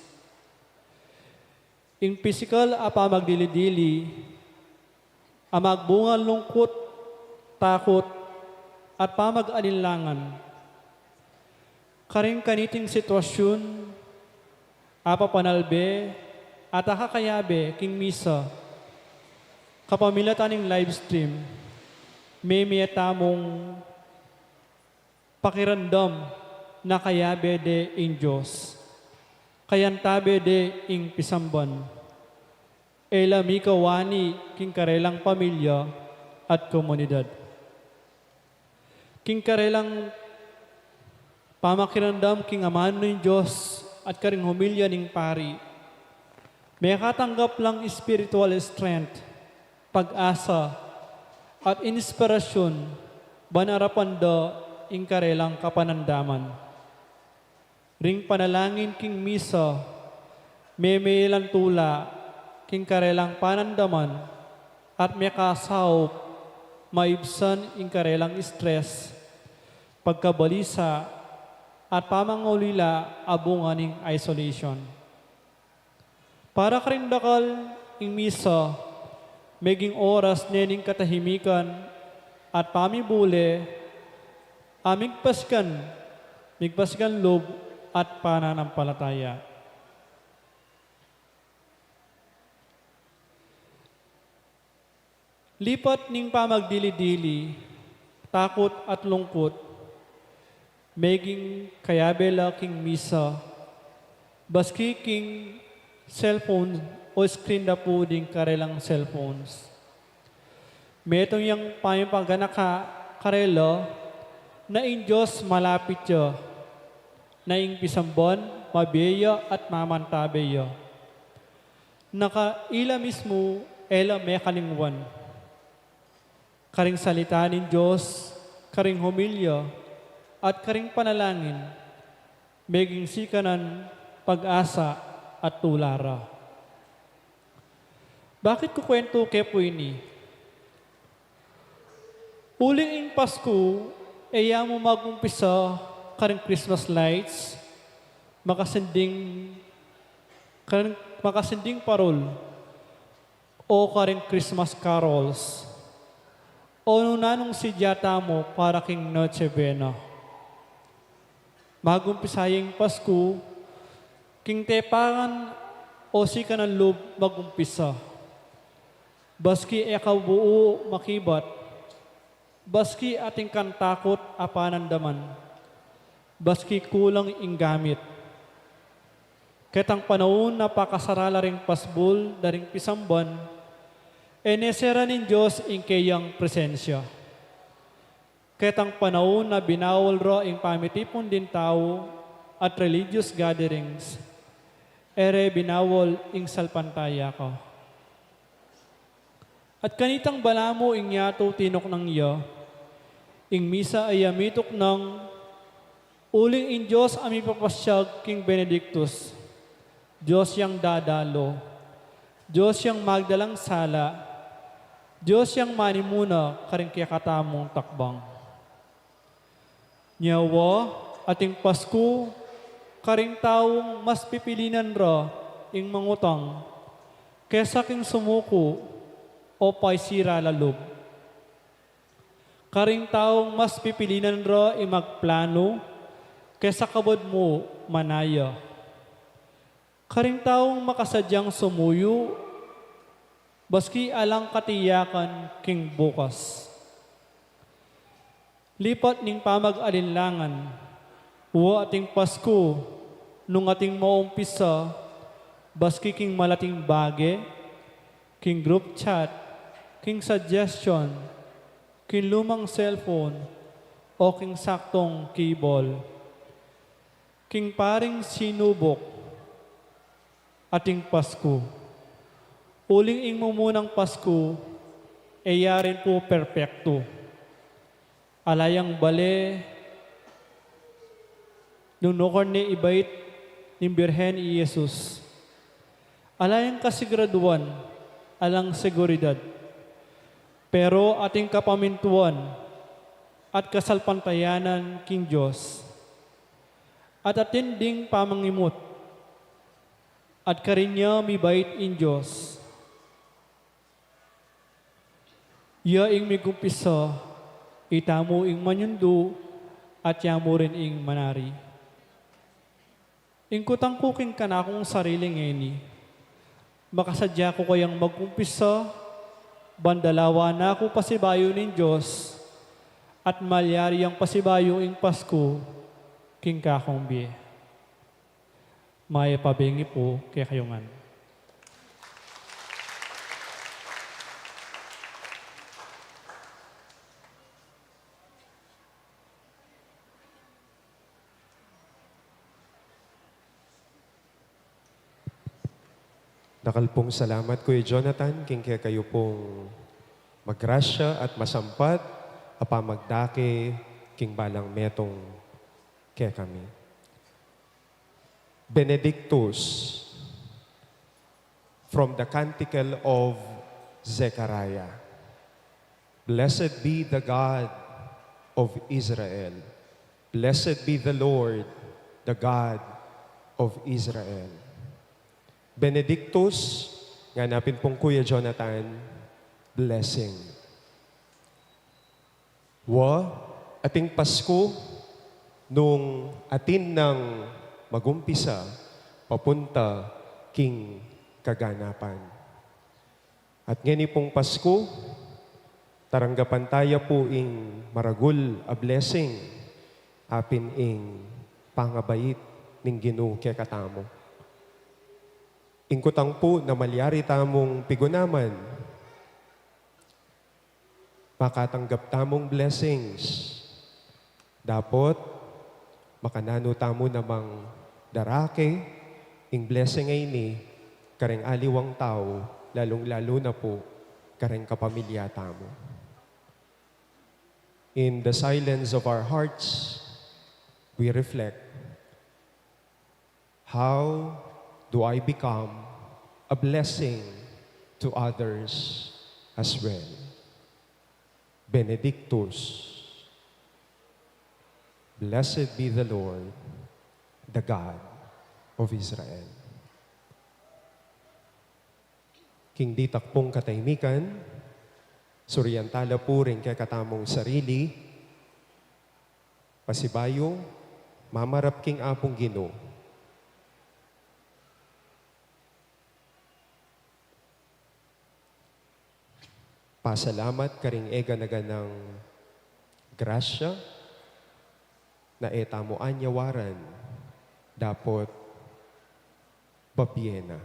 ing pisikal a pamagdili-dili a magbungang lungkut, takut, at pamag-alinlangan. Karing kaniting sitwasyun, apapanalbe at akakayabe king misa kapamilatan ning live stream, meme tamung pakiramdam na kayabe de ing Dios, kayantabe de ing pisamban. E la mikawani king karelang pamilya at komunidad. King karelang pamakiramdam king amanu ning Dios at karing homilya ning pari, mekatanggap lang spiritual strength, pag-asa, at inspirasyun ban arapan da ing karelang kapanandaman. Ring panalangin king misa, meme lang tula king karelang panandaman at mekasaup maibsan ing karelang stress, pagkabalisa, at pamangaulila a bunga ning isolation. Para karing dakal, ing misa meging oras ne ning katahimikan at pamibule a migpasikan, migpasikan lub at pananampalataya. Lipat ning pamagdili-dili, takut at lungkut, meging kayabe la king misa, baski king cellphone o screen da pu ding karelang cellphones. Metung yang pamipaganaka karela na ing Dios malapit ya, na ing pisamban mabie ya at mamantabe ya. Na ka ila mismu e la mekalingwan. Karing salita ning Dios, karing homilya, at karing panalangin, meging sikanan, pag-asa, at tula ra. Bakit ku kwentu ke pu ini? Uling ing Pasku, e ya mu mag-umpisa karing Christmas lights, makasinding, karing makasinding parol, o karing Christmas carols, o nung nanung sidya tamu para king Noche Buena. Mag-umpisa ya ing Pasku king teparan o sikanan lub mag-umpisa. Baski e ka buu makibat, baski atin kang takut a panandaman, baski kulang ing gamit. Ketang panaun na pakasarala ring pasbul da ring pisamban, e ne sera ning Dios ing keyang presensya. Ketang panaun na binawal ra ing pamitipun ding tau at religious gatherings, e re binawal ing salpantaya ka. At kanitang balamu ing yatu tinuknang ya, ing misa a ya mituknang, uling ing Dios a mipapasyag king Benedictus, Dios yang dadalo, Dios yang magdalang sala, Dios yang manimuna karing kekatamung takbang. Nyawa, ating Pasku, karing taung mas pipilinan ra ing mangutang kesa king sumuku o paisira la lub. Karing taung mas pipilinan ra ing magplanu kesa kabud mu manaya. Karing taung makasadyang sumuyu, baski alang katiyakan king bukas. Lipat ning pamag-alinlangan, wa ating Pasku, nung ating maumpisa, baski king malating bage, king group chat, king suggestion, king lumang cellphone, o king saktong kibol. King paring sinubuk, ating Pasku. Uling ing mumunang Pasku, e ya rin pu perpektu. Ala yang bale, nung nukarne ibait ning Birhen i Jesus. Ala yang kasiguraduan, alang seguridad. Pero ating kapamintuan at kasalpantayanan king Dios. At atin ding pamangimut, at karin ya mibait ing Dios. Ya ing migumpisa, itamu ing manyundu, at ya mu rin ing manari. Ing kutang ku king kanakung sarili ngeni, makasadya ku kayang magumpisa, ban dalawa na ku pasibayu ning Dios, at malyari yang pasibayu ing Pasku king kakung bie. Mayap a bengi pu kekayu ngan. Dakal pung salamat, Kuya Jonathan, king kekayu pung magrasya at masampat a pamagdake king balang metung kekami. Benedictus, from the Canticle of Zechariah. Blessed be the God of Israel. Blessed be the Lord, the God of Israel. Benedictus, ngana pin pung Kuya Jonathan, blessing. Wa, ating Pasku, nung atin nang magumpisa papunta king kaganapan. At ngeni pung Pasku, taranggapan taya pu ing maragul a blessing, apin ing pangabait ning Ginu kekatamu. Ing kutang pu na malyari tamung pigunaman, makatanggap tamung blessings. Dapot, makananu tamu namang darake ing blessing a ini kareng aliwang tau, lalung-lalu na pu kareng kapamilya tamu. In the silence of our hearts, we reflect, how do I become a blessing to others as well? Benedictus, blessed be the Lord, the God of Israel. King ditak pung katahimikan, surian tala pu ring kekatamung sarili, pasibayu, mamarap king Apung Ginu. Pasalamat karing e gana-ganang grasya na e tamu anyawaran dapot babie na.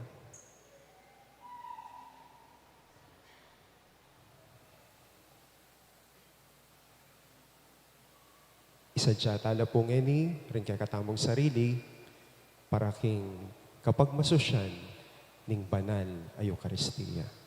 Isadya tala pu ngeni ring kekatamung sarili para king kapagmasusyan ning banal a Eukaristia.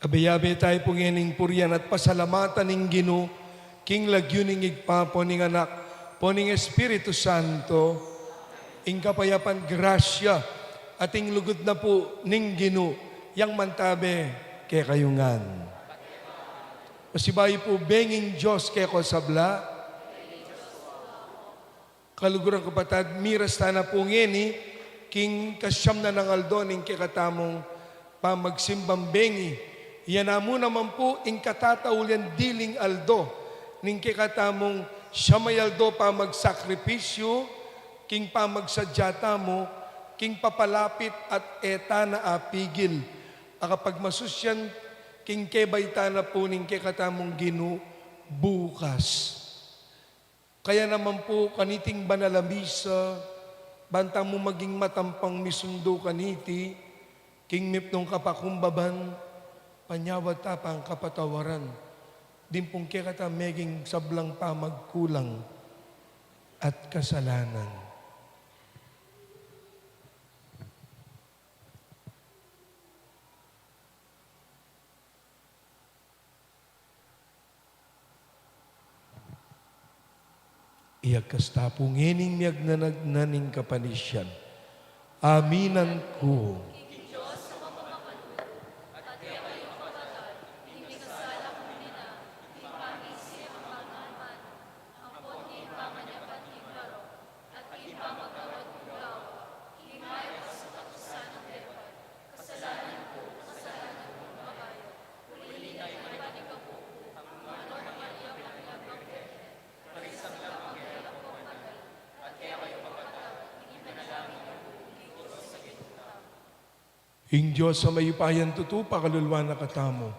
Abe-abe tayu pu ngening purian at pasalamatan ing Ginu, king lagyu ning Ibpa, ampo ning Anak, ampo ning Espiritu Santo. Ing kapayapan, grasya, at ing lugud na pu ning Ginu, yang mantabe kekayu ngan. Pasibayu pu, benging Dios keko sabla. Kaluguran kapatad, miras tana pu ngeni king kasiam na nang aldo ning kekatamung pamagsimbang bengi. Iya namu naman pu ing katataulian diling aldo ning kekatamung siam a aldo pamagsakripisyu king pamagsadya tamu king papalapit at e tana apigil a kapagmasusyan king kebaitan na pu ning kekatamung Ginu bukas. Kaya naman pu, kaniting banal a misa, ban tamu maging matampang misundu kaniti, king mipnung kapakumbaban, panyawad ta pang kapatawaran ding pung kekata meging sablang pamagkulang at kasalanan. Iyakas ta pu ngening miyagnanagnan ing kapanisian. Aminan ku. Ing Dios a mayupayang tutu pakaluluan na katamu,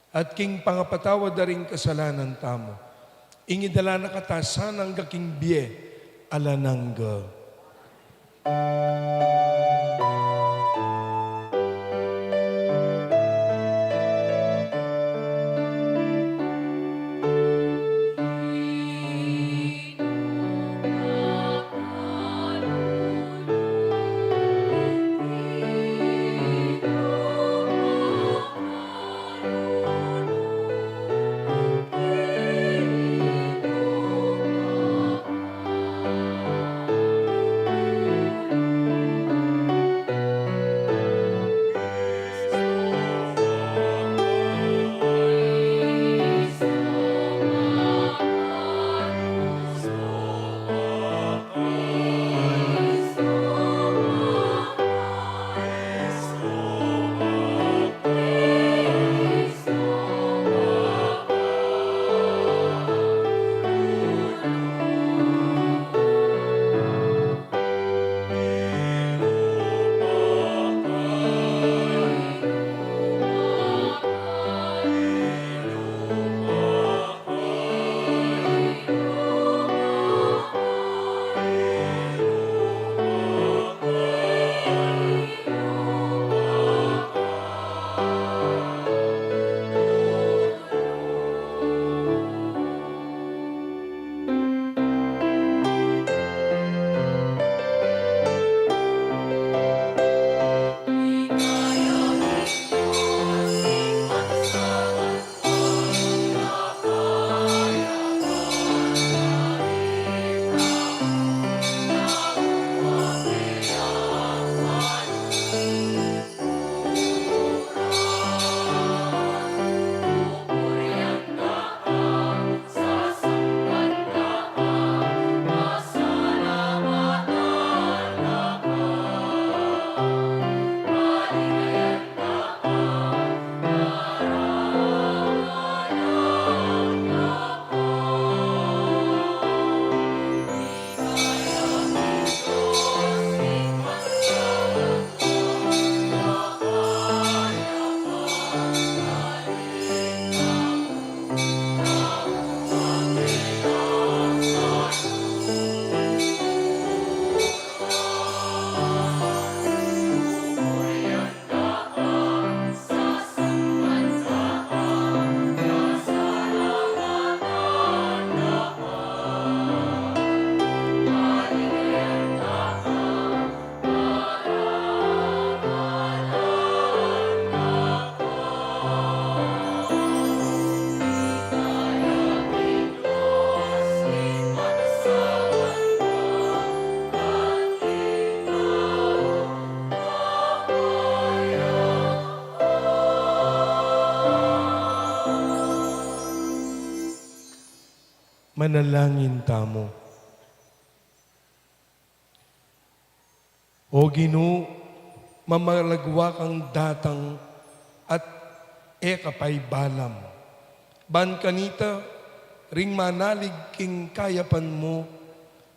at king pangapatawad da ring kasalanan tamu, ing idala na kata sana angga king bie alang angga. Manalangin tamu. O Ginu, mamalagwa kang datang at e ka paibalam. Ban kanita, ring manalig king kayapan mu,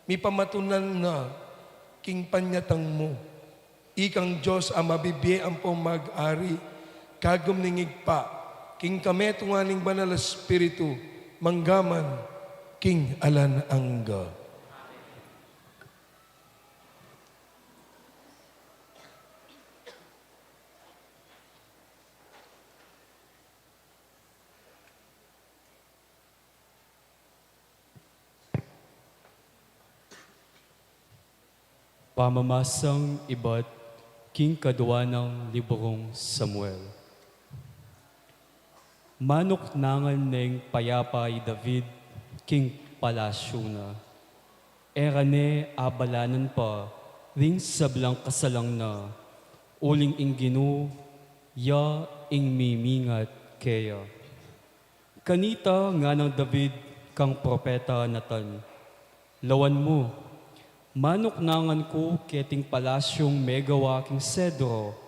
mipamatunan na king panyatang mu. Ikang Dios a mabibie ampong mag-ari, kagum ning Ibpa, king kametungan ning Banal a Espiritu, manggaman king alang angga. Pamamasang ibat king kadua nang librung Samuel. Manuknangan neng payapa i David king palasyu na. E ra ne abalanan pa ring sablang kasalang na, uling ing Ginu ya ing mimingat keya. Kanita nganang David kang propeta Natan, "Lawan mu, manuknangan ku keting palasyung megawa king sedro,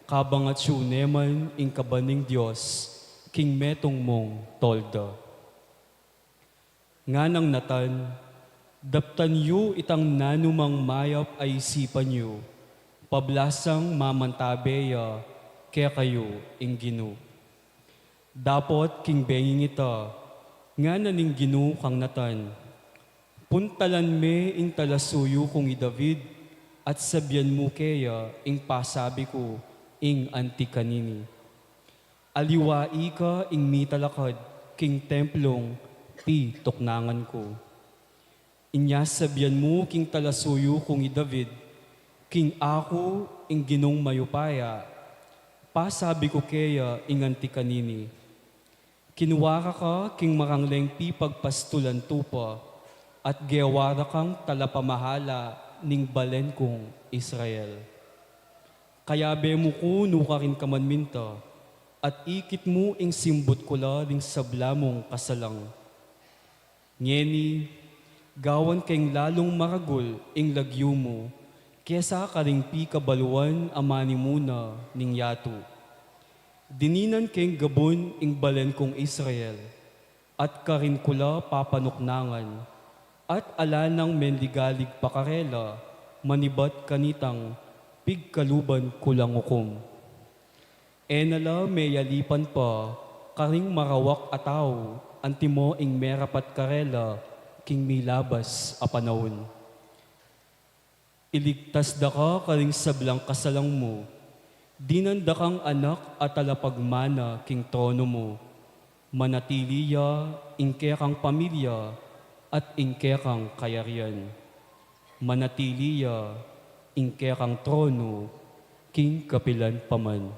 kabang atyu ne man ing kaban ning Dios king metung mung tolda." Nganang Natan, "Daptan yu itang nanumang mayap a isipan yu, pablasang mamantabe ya kekayu ing Ginu." Dapot king benging ita, ngana ning Ginu kang Natan, "Puntalan me ing talasuyu kung i David, at sabian mu keya ing pasabi ku ing anti kanini. Aliwa ika ing mitalakad king templung pituknangan ku. Inya sabian mu king talasuyu kung i David, king aku ing Ginung mayupaya, pasabi ku keya ing anti kanini: Kinwara ka king marangleng pipagpastulan tupa, at gewara kang talapamahala ning balen kung Israel. Kayabe mu ku nukarin ka man minta, at ikit mu ing simbut ku la ring sabla mung kasalang. Ngeni, gawan keng lalung maragul ing lagyu mu kesa karing pikabaluan a manimuna ning yatu. Dininan keng gabun ing balen kung Israel, at karin ku la papanuknangan, at ala nang menligalig pa karela manibat kanitang pigkaluban ku lang ukum. E na la meyalipan pa karing marawak a tau antimo ing merapat karela king milabas a panaun. Iligtas da ka karing sablang kasalang mu. Dinan da kang anak a talapagmana king trono mu. Manatili ya ing kekang pamilya at ing kekang kayarian. Manatili ya ing kekang trono king kapilan pa man."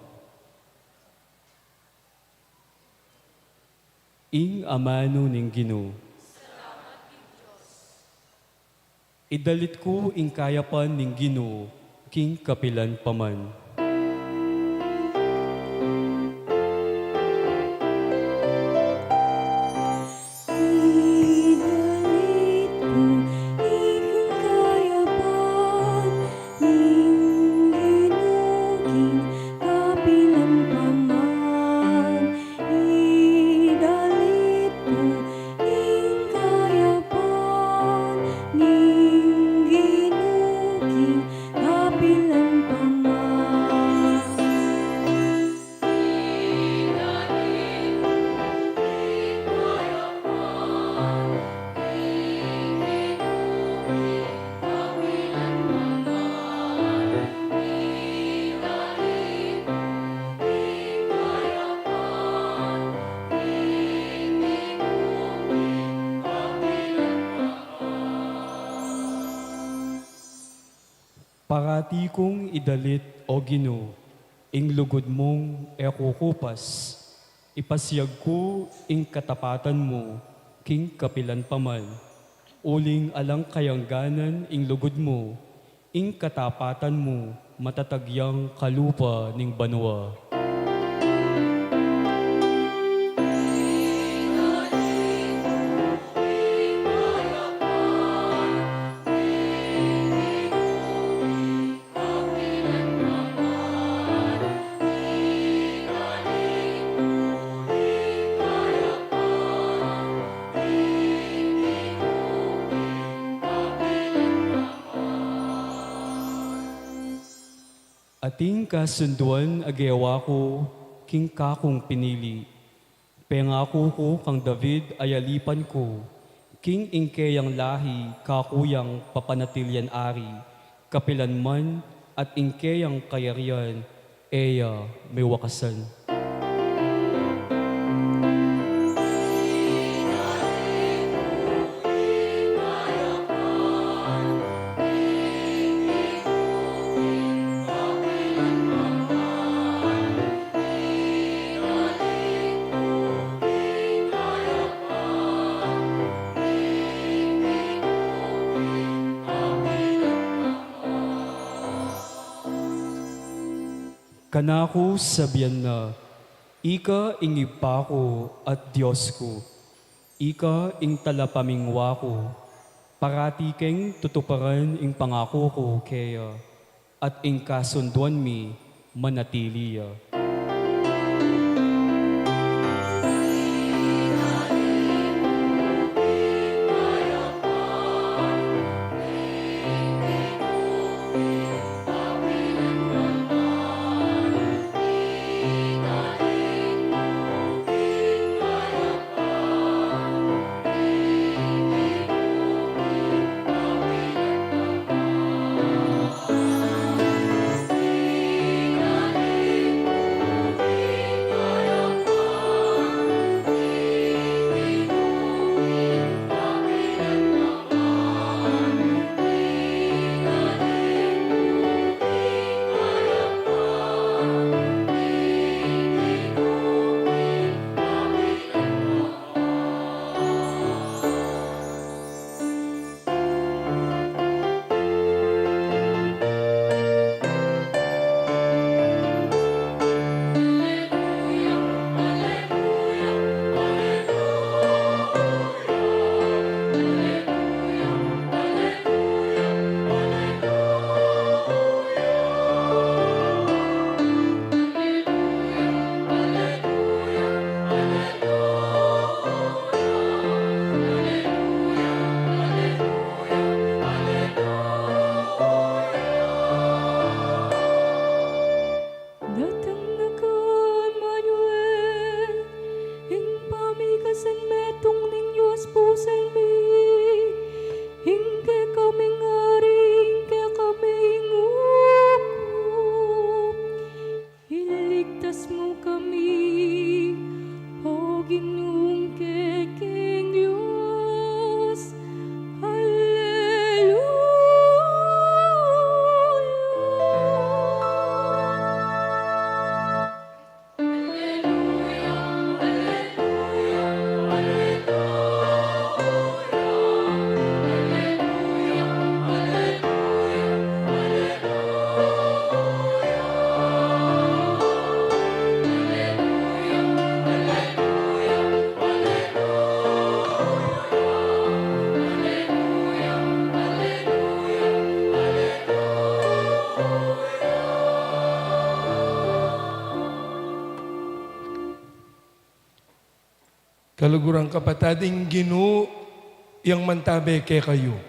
Ing amanu ning Ginu. Idalit ku ing kayapan ning Ginu king kapilan pa man. Idalit ku ing kayapan ning Ginu king kapilan pa man. Idalit ku ing kayapan ning Ginu king kapilan pa man. Parati kung idalit, O Ginu, ing lugud mung e kukupas. Ipasiag ku ing katapatan mu king kapilan pa man. Uling alang kayangganan ing lugud mu, ing katapatan mu matatag yang kalupa ning banua. Ating kasunduan a gewa ku king kakung pinili. Pengaku ku kang David a yalipan ku, king ing keyang lahi kaku yang papanatilian ari, kapilan man at ing keyang kayarian e ya mewakasan. Kanaku sabian na, "Ika ing Ibpa ku at Dios ku, ika ing talapamingwa ku, parati keng tutuparan ing pangaku ku keya, at ing kasunduan mi manatili ya." Datang na ka, Emmanuel, ing pamikasan metung ning Dios pusang mi, ing kekaming Ari, ing kekaming Hukom. Iligtas mu kami, O Ginung kekeng Dios. Alleluia. Kaluguran kapatad, ing Ginu yang mantabe kekayu.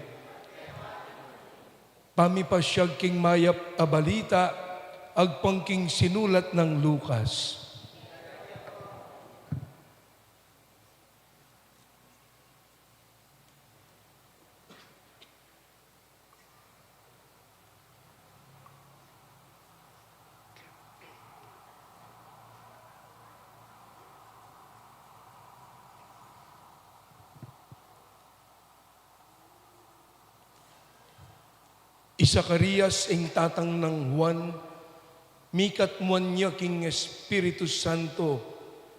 Pamipasyag king mayap a balita agpang king sinulat nang Lucas. I Zacarias, ing tatang nang Juan, mikatmuan ya king Espiritu Santo,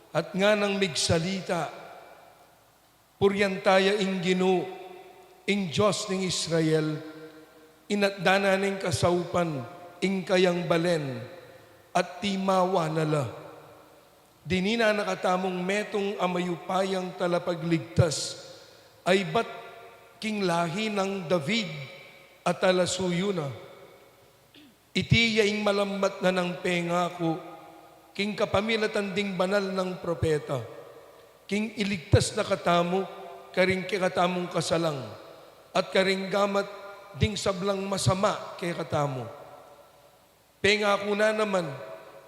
at nganang migsalita, "Purian ta ya ing Ginu, ing Dios ning Israel, inatdan na ning kasaupan ing kayang balen, at timawa na la. Dinina na katamung metung a mayupayang talapagligtas, a ibat king lahi nang David a talasuyu na. Iti ya ing malambat na nang pengaku king kapamilatan ding banal nang propeta, king iligtas na katamu karing kekatamung kasalang, at karing gamat ding sablang masama kekatamu." Pengaku na naman,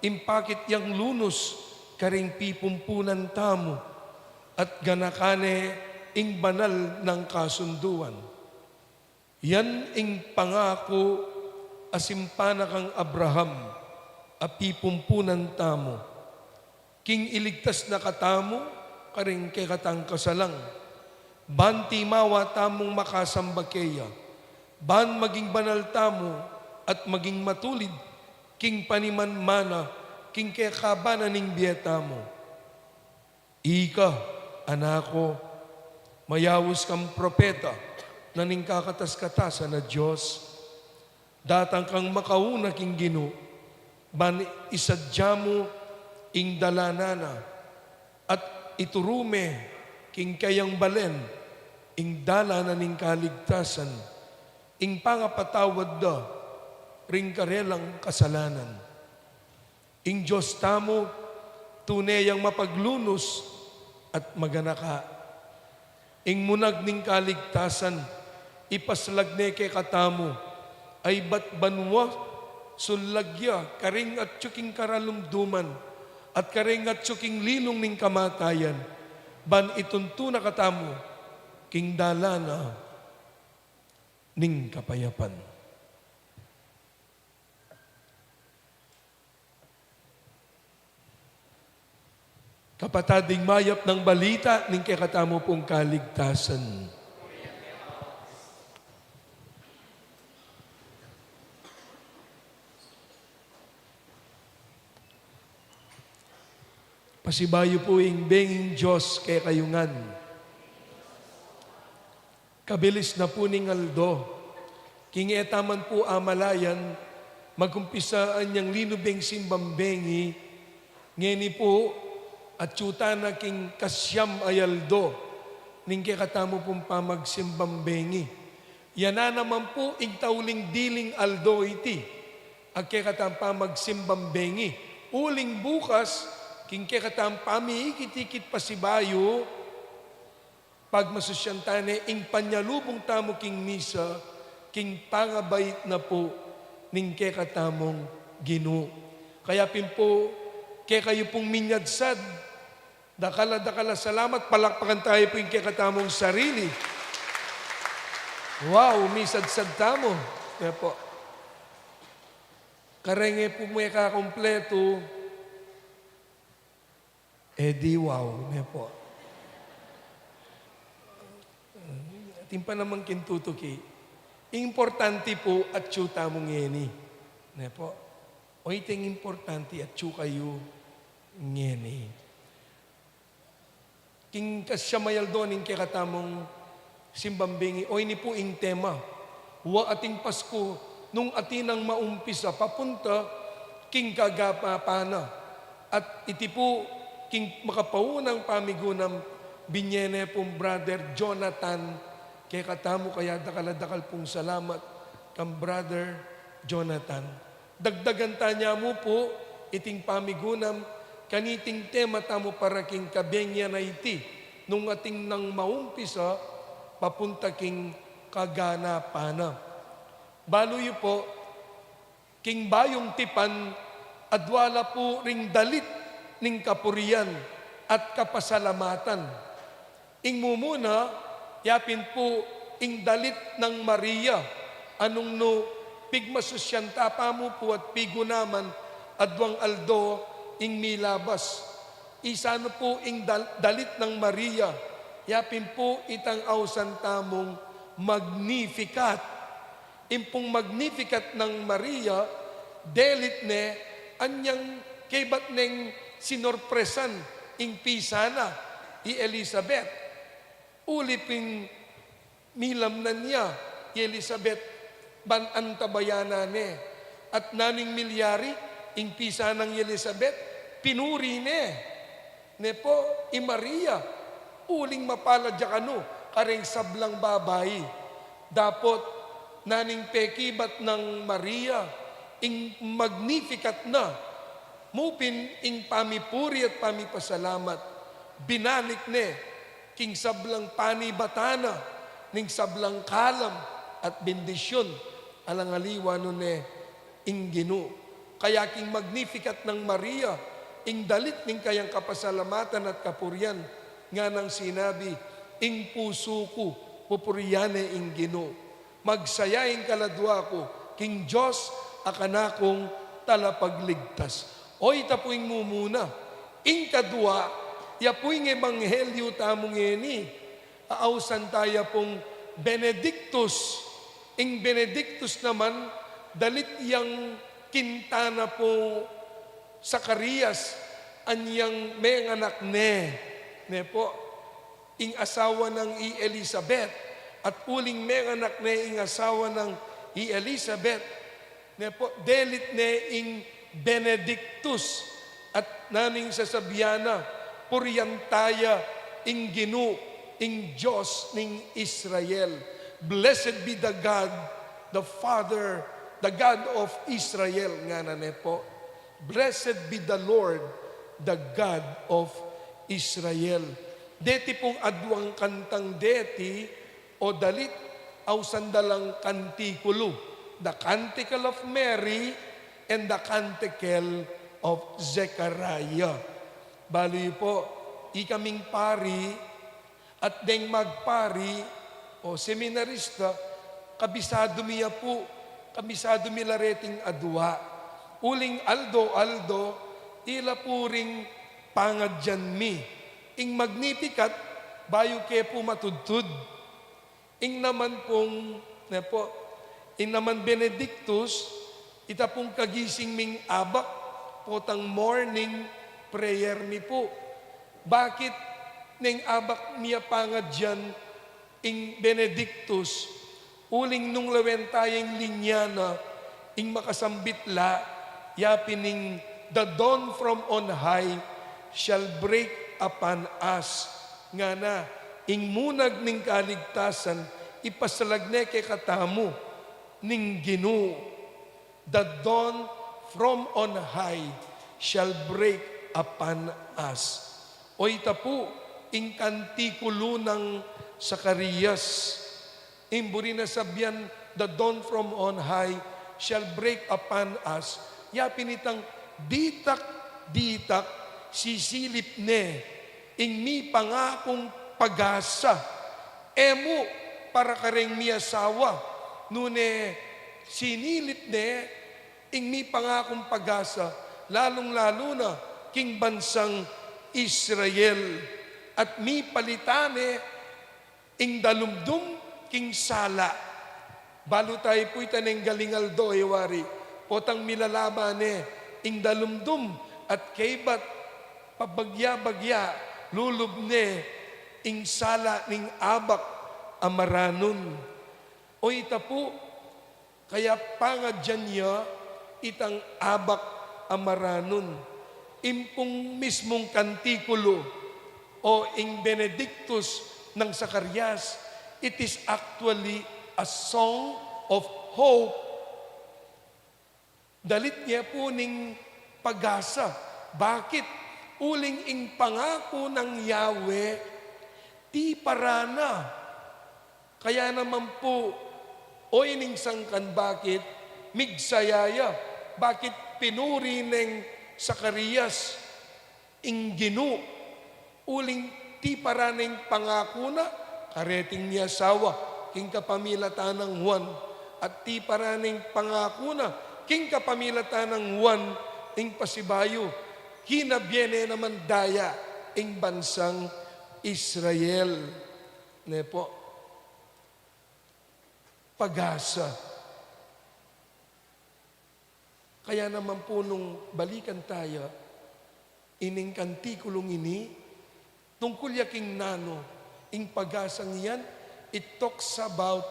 ing pakit yang lunus karing pipumpunan tamu, at ganakan ne ing banal nang kasunduan. Yan ing pangaku a simpan na kang Abraham a pipumpunan tamu, king iligtas na katamu karing kekatang kasalang, ban timawa tamung makasamba keya, ban maging banal tamu at maging matulid king panimanmana king kekaban na ning bie tamu. Ika, anak ku, mayaus kang propeta na ning kakatas-katasan a Dios. Datang kang makauna king Ginu, ban isadya mu ing dalanan na, at ituru me king kayang balen ing dalan na ning kaligtasan, ing pangapatawad da ring karelang kasalanan. Ing Dios tamu, tune yang mapaglunus at maganaka. Ing munag ning kaligtasan, ipaslag ne kekatamu, a ibat banua, sullag ya karing atyu king karalumduman, at karing atyu king lilung ning kamatayan, ban ituntu na katamu king dalan na ning kapayapan. Kapatad, ing mayap nang balita ning kekatamu pung kaligtasan. Pasibayu pu ing benging Dios kekayu ngan. Kabilis na pu ning aldo. King e ta man pu amalayan, mag-umpisa yang linubing simbang bengi. Ngeni pu, atyu ta na king kasyam a aldo ning kekatamu pung pamagsimbang bengi. Yana naman pu ing tauling diling aldo iti a kekatang pamagsimbang bengi. Uling bukas, king kekatang pamiikit-ikit pasibayu, pagmasusyan ta ne ing panyalubung tamu king misa, king pangabait na pu ning kekatamung Ginu. Kaya pin pu, kekayu pung minyadsad, dakal a dakal a salamat, palakpakan tayu pu ing kekatamung sarili. Wow, misadsad tamu. Kaya pu, kareng e pu mekakumpletu, e di wow, ne pu. Atin pa namang kintutuki. Importante pu, atyu tamu ngeni. Ne pu. O, iting importante, atyu kayu ngeni. King kasyam a aldo ning kekatamung simbang bengi, o, ini pu ing tema, Wa ating Pasku nung atin nang maumpisa papunta king kaganapan na. At iti pu king makapaunang pamigunam, binie ne pung Brother Jonathan kekatamu, kaya dakal a dakal pung salamat kang Brother Jonathan. Dagdagan ta ne mu pu iting pamigunam kaniting tema tamu para king kabengian a iti, nung atin nang maumpisa papunta king kaganapan na. Balu yu pu, king bayung tipan, adwa la pu ring dalit ning kapurian at kapasalamatan. Ing mumuna, ya pin pu ing dalit nang Maria, a nung nu pigmasusyan ta pa mu pu at pigunaman, adwang aldo ing milabas. Isa nu pu ing dal-, dalit nang Maria, ya pin pu itang ausan tamung Magnificat. Ing pung Magnificat nang Maria, dalit ne, anyang kaybat neng sinorpresan ing pisa na i Elizabeth. Uli pin milamnan ya i Elizabeth ban antabayanan ne. At naning milyari, ing pisa nang i Elizabeth, pinuri ne. Ne pu, i Maria, uling mapalad ya kanu kareng sablang babai. Dapot naning pekibat nang Maria ing Magnificat na, mu pin ing pamipuri at pamipasalamat, binalik ne king sablang panibatan na ning sablang kalam at bendisyun, alang aliwa nu ne ing Ginu. Kaya king Magnificat nang Maria, ing dalit ning kayang kapasalamatan at kapurian, nganang sinabi, "Ing pusu ku, pupurian ne ing Ginu. Magsaya ing kaladua ku king Dios a kanakung Talapagligtas." O, ita pu ing mumuna. Ing kadua, ya pu ing ebanghelyu tamu ngeni. Ausan taya pung Benedictus. Ing Benedictus naman, dalit yang kinta na pu Zacarias, anyang menganak ne, ne pu, ing asawa nang i Elizabeth, at uling menganak ne ing asawa nang i Elizabeth, ne pu, dalit ne ing Benedictus, at nanu ing sasabian na, "Purian taya ing Ginu, ing Dios ning Israel. Blessed be the God, the Father, the God of Israel," ngana ne pu. "Blessed be the Lord, the God of Israel." Deti pung aduang kantang deti, o dalit, ausan da lang kantikulu, the Canticle of Mary and the Canticle of Zechariah. Balu yu pu, ikaming pari at deng magpari o seminarista, kabisadu mi ya pu, kabisadu mi la reting adua. Uling aldo-aldo, ila pu ring pangadyan mi. Ing Magnificat, bayu ke pu matudtud. Ing naman pung, ne pu, ing naman Benedictus, ita pung kagising ming abak, potang morning prayer mi pu. Bakit neng abak mi ya pangadyan ing Benedictus? Uling nung lawen taya ing linya na, ing makasambit la, ya pin ing, "The dawn from on high shall break upon us." Ngana, ing munag ning kaligtasan, ipasalag ne kekatamu ning Ginu. "The dawn from on high shall break upon us." O, ita pu ing kantikulu nang Zacarias. Ing buri na sabian, "The dawn from on high shall break upon us." Ya pin itang ditak-ditak sisilip ne ing mipangakung pag-asa. E mu para kareng miasawa, nune sinilip ne ing mipangakung pag-asa, lalung-lalu na king bansang Israel, at mipalitan ne ing dalumdum king sala. Balu taya pu ita neng galing aldo, e wari, potang milalaban ne ing dalumdum at kaybat pabagya-bagya, lulub ne ing sala ning abak a maranun. O, ita pu, kaya pangadyan ya itang abak a maranun. Ing pung mismung kantikulu o ing Benedictus nang Zacarias, it is actually a song of hope. Dalit ne pu ning pag-asa. Bakit? Uling ing pangaku nang Yahweh, tiparan na. Kaya naman pu, o, ining sangkan, bakit migsaya ya? Bakit pinuri neng Zacarias ing Ginu? Uling tiparan ne ing pangaku na kareting miasawa king kapamilatan nang Juan, at tiparan ne ing pangaku na king kapamilatan nang Juan ing pasibayu, kinabie ne naman daya ing bansang Israel. Ne pu? Pag-asa. Kaya naman pu nung balikan taya ining kantikulung ini, tungkul ya king nanu ing pag-asang iyan, it talks about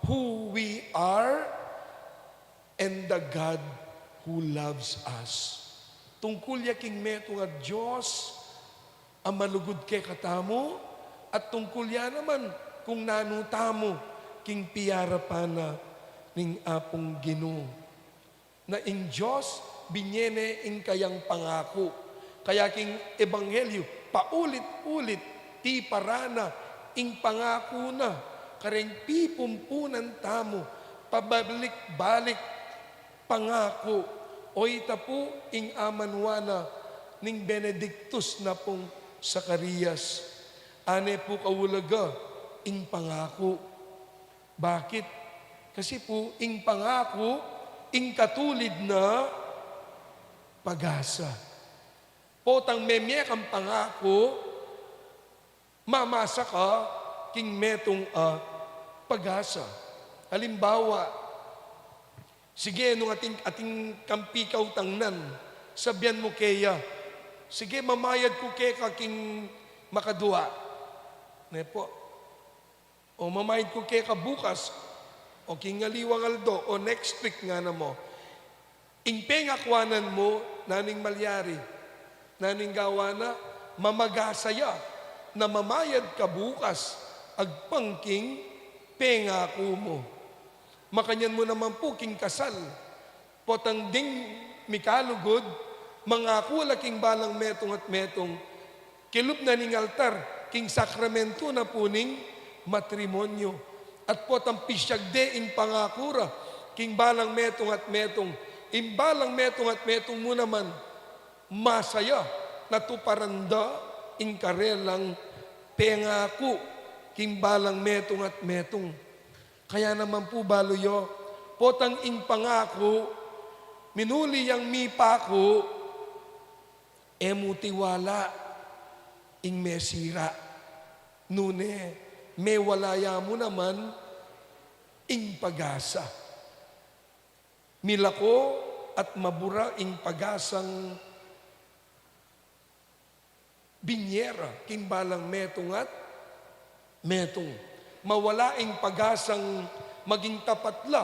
who we are and the God who loves us. Tungkul ya king metung a Dios a malugud kekatamu, at tungkul ya naman kung nanu tamu king piyarapan na ning Apung Ginu. Na ing Dios, binie ne ing kayang pangaku. Kaya king ebanghelyu, paulit-ulit, tiparan na ing pangaku na kareng pipumpunan tamu, pabalik-balik pangaku. O ita pu ing amanwa na ning Benedictus na pung Zacarias. Ane pu kaulaga ing pangaku. Bakit? Kasi pu ing pangaku, ing katulid na pag-asa. Potang memie kang pangaku, mamasa ka king metung a pag-asa. Halimbawa, sige, nung atin, atin kang pikautang nan, sabian mu keya, "Sige, mamayad ku keka king makadua." Ne pu? O mamayad ku keka bukas, o king aliwang aldo, o next week ngana mu. Ing pengakuan mu, nanung malyari? Nanung gawan na? Mamag-asa ya na mamayad ka bukas agpang king pengaku mu. Makanyan mu naman pu king kasal. Potang ding mikalugud, mangaku la king balang metung at metung, kilub na ning altar, king sakramentu na pu ning matrimonyo. At potang pisyag de ing pangaku ra king balang metung at metung, ing balang metung at metung mu naman, masa ya na tuparan da ing karelang pengaku king balang metung at metung. Kaya naman pu balu yu, potang ing pangaku, minuli yang mipaku, e mu tiwala ing mesira. Nune, mewala ya mu naman ing pag-asa. Milako at mabura ing pag-asang binie ra king balang metung at metung. Mawala ing pag-asang maging tapat la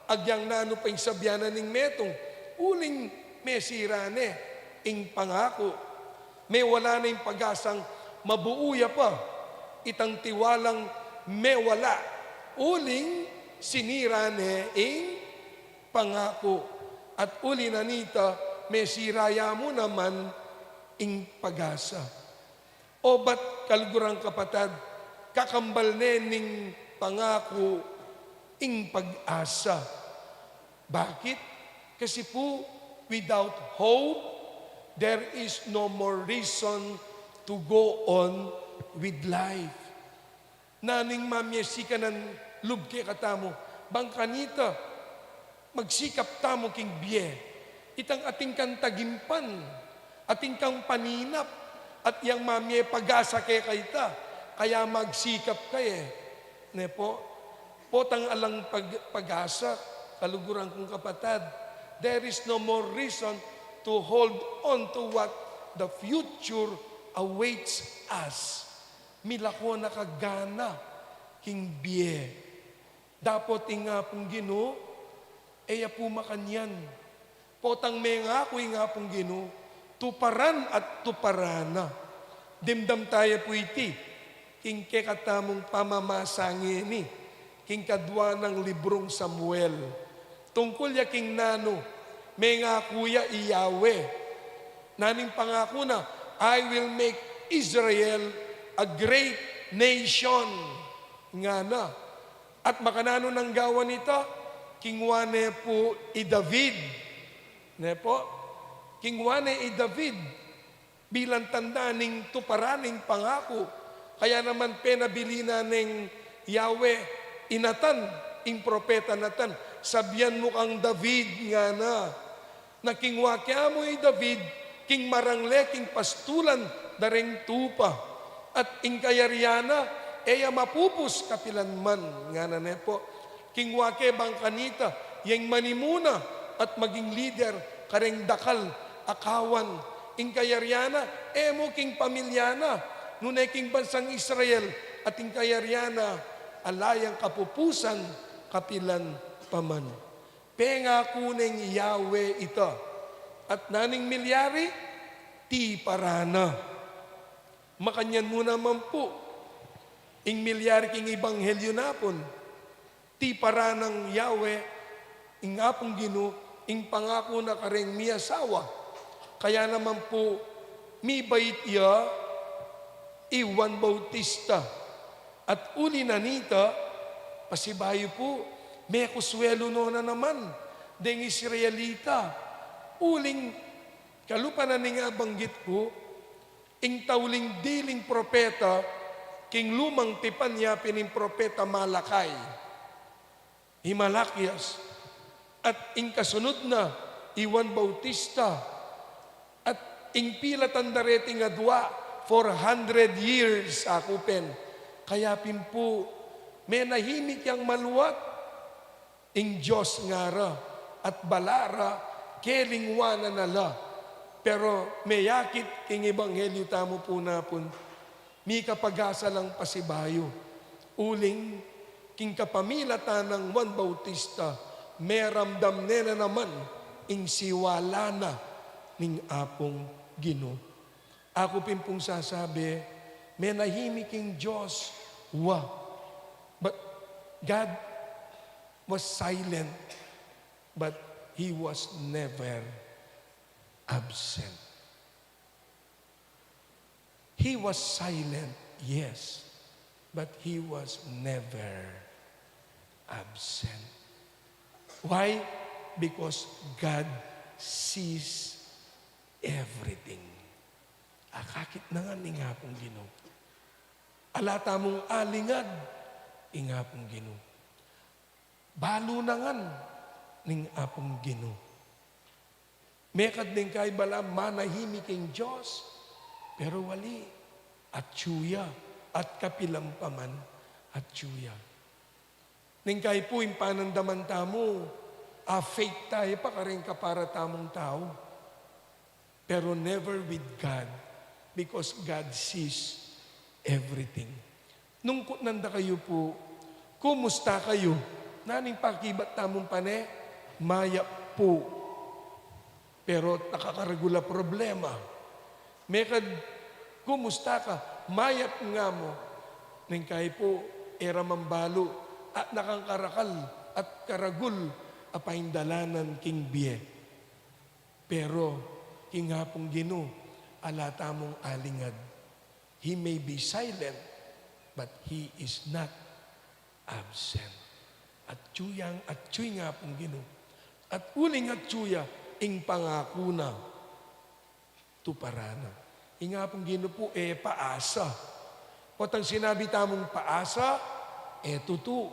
agyang nanu pa ing sabian na ning metung, uling mesira ne ing pangaku. Mewala na ing pag-asang mabuu ya pa itang tiwalang mewala, uling sinira ne ing pangaku. At uli na nita, mesira ya mu naman ing pag-asa. O ba't, kaluguran kung kapatad, kakambal ne ning pangaku ing pag-asa? Bakit? Kasi pu, without hope, there is no more reason to go on with life. Nanu ing mamie sikanan lub kekatamu? Bang kanita, magsikap tamu king bie. Itang atin kang tagimpan, atin kang paninap, at yang mamie pag-asa keka ita, kaya magsikap ka e. Ne pu? Potang alang pag-, pag-asa, kaluguran kung kapatad, there is no more reason to hold on to what the future awaits us. Milako na ka gana king bie. Dapot ing Apung Ginu, e ya pu makanyan. Potang mengaku ing Apung Ginu, tuparan at tuparan na. Dimdam taya pu iti king kekatamung pamamasa ngeni, king kadua nang librung Samuel. Tungkul ya king nanu, mengaku ya i Yahweh. Nanu ing pangaku na? "I will make Israel a great nation," ngana. At makananu nang gawan ita? Kingwa ne pu i David. Ne pu? Kingwa ne i David bilang tanda ning tuparan ning pangaku. Kaya naman penabilin na neng Yahweh i Natan, ing propeta Natan, "Sabian mu kang David," ngana. Na kingwa ke mu i David king marangle king pastulan da reng tupa, at ing kayarian na e ya mapupus kapilan man, ngana ne pu. Kingwa ke bang kanita yeng manimuna at maging lider kareng dakal a kawan. Ing kayarian na e mu king pamilya na, nune king bansang Israel, at ing kayarian na ala yang kapupusan kapilan pa man. Pengaku neng Yahweh ita. At nanu ing milyari? Tiparan na. Makanyan mu naman pu ing milyari king ebanghelyo na pun. Tiparan nang Yahweh, ing Apung Ginu, ing pangaku na kareng miasawa. Kaya naman pu, mibait ya i Juan Bautista. At uli na nita, pasibayu pu, mekuswelu no na naman deng Israelita. Uling kalupa na ning abanggit ku, ing tauling diling propeta king Lumang Tipan ya pin ing propeta Malakay. I Malakias, at ing kasunud na, i Juan Bautista, at ing pilatan da reting adua, four hundred years, aku pin. Kaya pin pu, menahimik yang maluat, ing Dios ngara, at bala ra, kelingwanan na la. Pero meyakit king ebanghelyu tamu pu napun, mikapag-asa lang pasibayu. Uling, king kapamilatan nang Juan Bautista, meramdam ne na naman ing siwala na ning Apung Ginu. Aku pin pung sasabi, menahimik ing Dios, wa. But God was silent, but He was never absent. He was silent, yes, but He was never absent. Why? Because God sees everything. Akakit na ngan ing Apung Ginu. Ala tamung alingad, ing Apung Ginu. Balu na ngan ning Apung Ginu. Mekad ning kaibalan, manahimik ing Dios, pero wali, atyu ya, at kapilan pa man, atyu ya. Ning kai pu ing panandaman tamu, a-fake taya pa karing kapara tamung tau. Pero never with God, because God sees everything. Nung kutnan da kayu pu, "Kumusta kayu?" Nanu ing pakibat tamung pane? "Mayap pu." Pero nakakaragul a problema. Mekad, "Kumusta ka?" "Mayap," nga mu. Ning kai pu, e ra man balu, at nakangkarakal at karagul a paindalanan king bie. Pero king Apung Ginu, ala tamung alingad. He may be silent, but He is not absent. Atyu yang atyu ing Apung Ginu. At uling atyu ya, ing pangaku na, tuparan na. Ing Apung Ginu pu, e paasa. Potang sinabi tamung paasa, e tutu.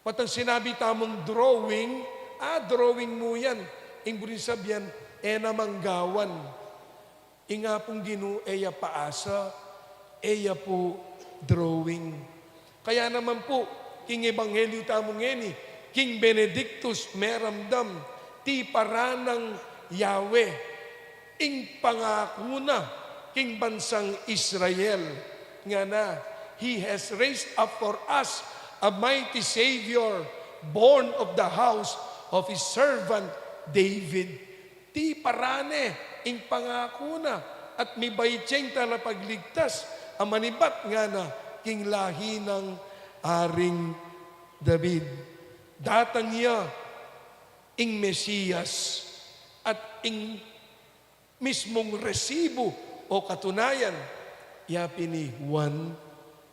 Potang sinabi tamung drawing, a, drawing mu yan. Ing buring sabian, e na manggawan. Ing Apung Ginu, e ya paasa, e ya pu drawing. Kaya naman pu, king ebanghelyu tamu ngeni, king Benedictus meramdam, tiparan nang Yahweh, ing pangaku na king bansang Israel, ngana, "He has raised up for us a mighty Savior, born of the house of his servant David." Tiparan ne ing pangaku na, at mibait ya ing talapagligtas a manibat, ngana, king lahi nang Aring David. Datang ya ing Mesias, at ing mismung resibu o katunayan, ya pin i Juan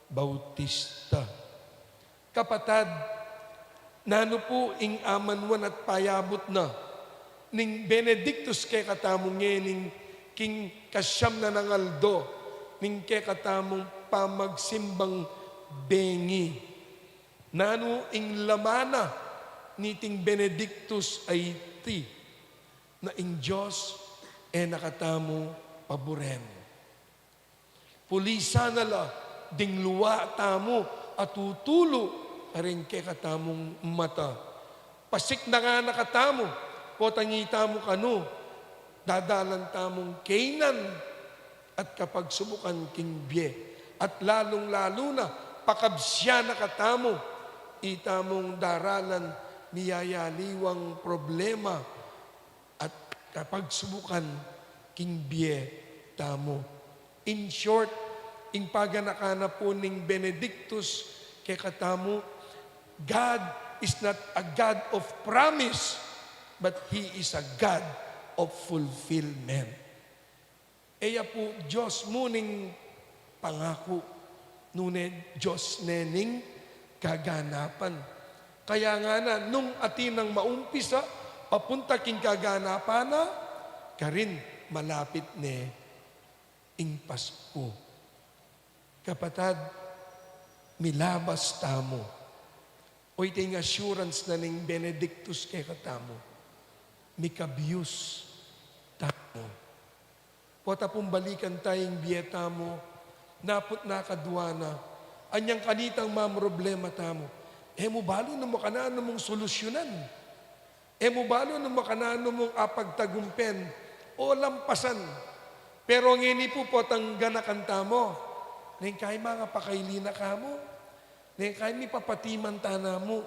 Bautista. Kapatad, nanu pu ing amanuan at payabut na ning Benedictus kekatamu ngeni king kasiam na nang aldo ning kekatamung pamagsimbang bengi? Nanu ing laman na niting Benedictus a iti? Na ing Dios e na katamu paburen. Pulisan na la ding lua tamu a tutulu karing kekatamung mata. Pasiknangan na katamu, potang itamu kanu, dadalan tamung kaynan at kapagsubukan king bie. At lalung-lalu na, pakabsian na katamu, itamung daralan miyayaliwang problema at kapagsubukan king bie tamu. In short, ing paganakan na pu ning Benedictus kekatamu, God is not a God of promise, but He is a God of fulfillment. E ya pu Dios mu ning pangaku, nune Dios ne ning kaganapan. Kaya ngana, nung atin nang maumpisa, Papunta king kaganapan na, karin malapit ne ing Pasku. Kapatad, milabas tamu. O, ita ing assurance na ning Benedictus kekatamu. Mikabius tamu. Pota pung balikan ta ing bie tamu, naput nakadwa na, anyang kanitang mamroblema tamu. E mu balu nung makananu mung solusyunan. E mu balu nung makananu mung apagtagumpen o lampasan. Pero ngeni pu potang ganakan tamu, neng kai mangapakaili na kamu, neng kai mipapatiman ta namu.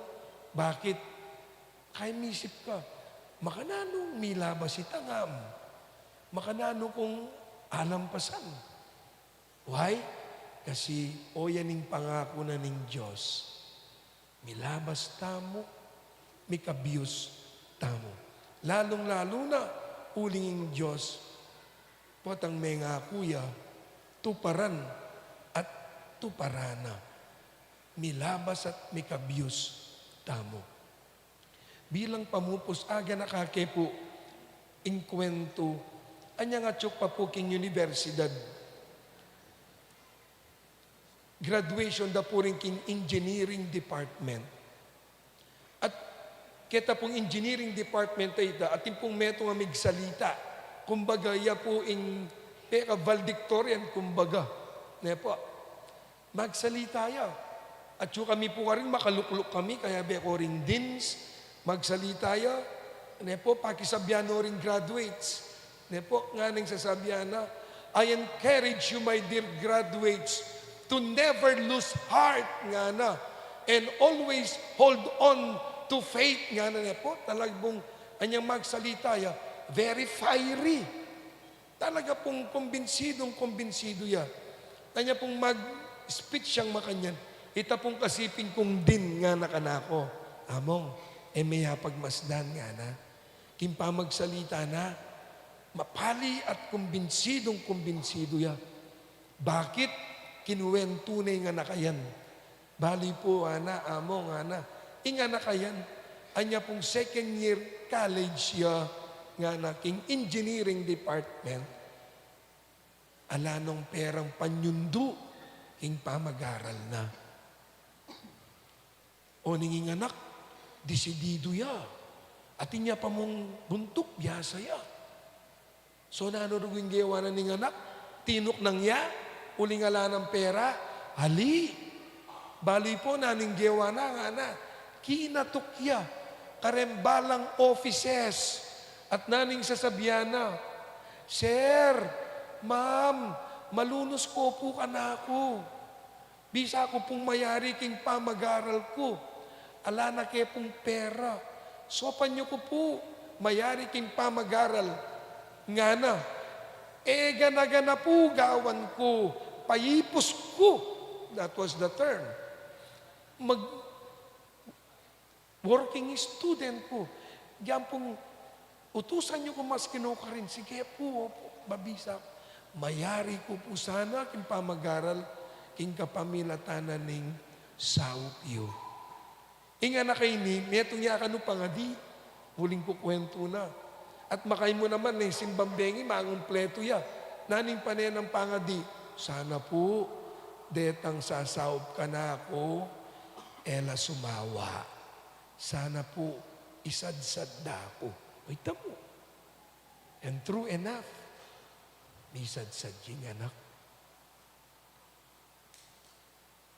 Bakit? Kai misip ka, makananu milabas ita ngam? Makananu kung alampasan? Why? Kasi o yan ing pangaku na ning Dios. Milabas tamu, mikabius tamu. Lalung-lalu na uling ing Dios, potang mengaku ya, tuparan at tuparan na. Milabas at mikabius tamu. Bilang pamupus, aganaka ke pu ing kwentu, anyang atyu ku pa pu king universidad. Graduation da pu rin king engineering department. At keta pung engineering department a ita, atin pung metung a migsalita. Kumbaga, ya pu ing peka valedictorian, kumbaga. Ne pu? Magsalita ya. Atyu kami pu karin, makalukluk kami, kayabe ko ring deans. Magsalita ya. Ne pu? Pakisabyan no ring graduates. Ne pu? Ngana ning sasabyan na, "I encourage you, my dear graduates, to never lose heart," ngana, "and always hold on to faith," ngana. Ne pu? Talaga pung anyang magsalita ya, very fiery. Talaga pung kumbinsidung kumbinsidu ya. Anya pung mag-speech yang makanyan, ita pung kasiping kung dean, ngana kanaku, "Among, e me ya pagmasdan," ngana. King pamagsalita na, mapali at kumbinsidung kumbinsidu ya. Bakit? Kinuwentu ne ing anak a yan. Bale pu, ngana, "Among," ngana, "ing anak a yan, anya pung second year college ya," ngana, "king engineering department, ala nong perang panyundu king pamag-aral na." O, ning ing anak, desididu ya. Atin ya pa mung buntuk, biasa ya. So, nanu ruging gewa na ning anak? Tinuknang ya uling ala nang pera? Ali. Bale pu, nanu ing gewa na, ngana, kinatuk ya kareng balang offices at nanu ing sasabyan na, "Sir, ma'am, malunus ko pu kanaku. Bisa ku pung mayari king pamag-aral ku. Ala na ke pung pera. Saupan yu ku pu mayari king pamag-aral," ngana. "E, gana-gana pu gawan ku, paipus ku." That was the term. Mag-, working student ku. Gyan pung utusan yu ku mas kinu karin, sige pu, opu, mabisa ku. Mayari ku pu sana king pamag-aral, king kapamilatan na ning saup yu. Ing anak a ini, metung ya kanu pangadi, uling kukwentu na. At makaimu naman ne, simbang bengi, mangumpletu ya. Nanu ing pane nang pangadi? "Sana pu, detang sasaup kanaku, e la sumawa. Sana pu, isadsad da ku." Oy, tamu. And true enough, misadsad ya ing anak.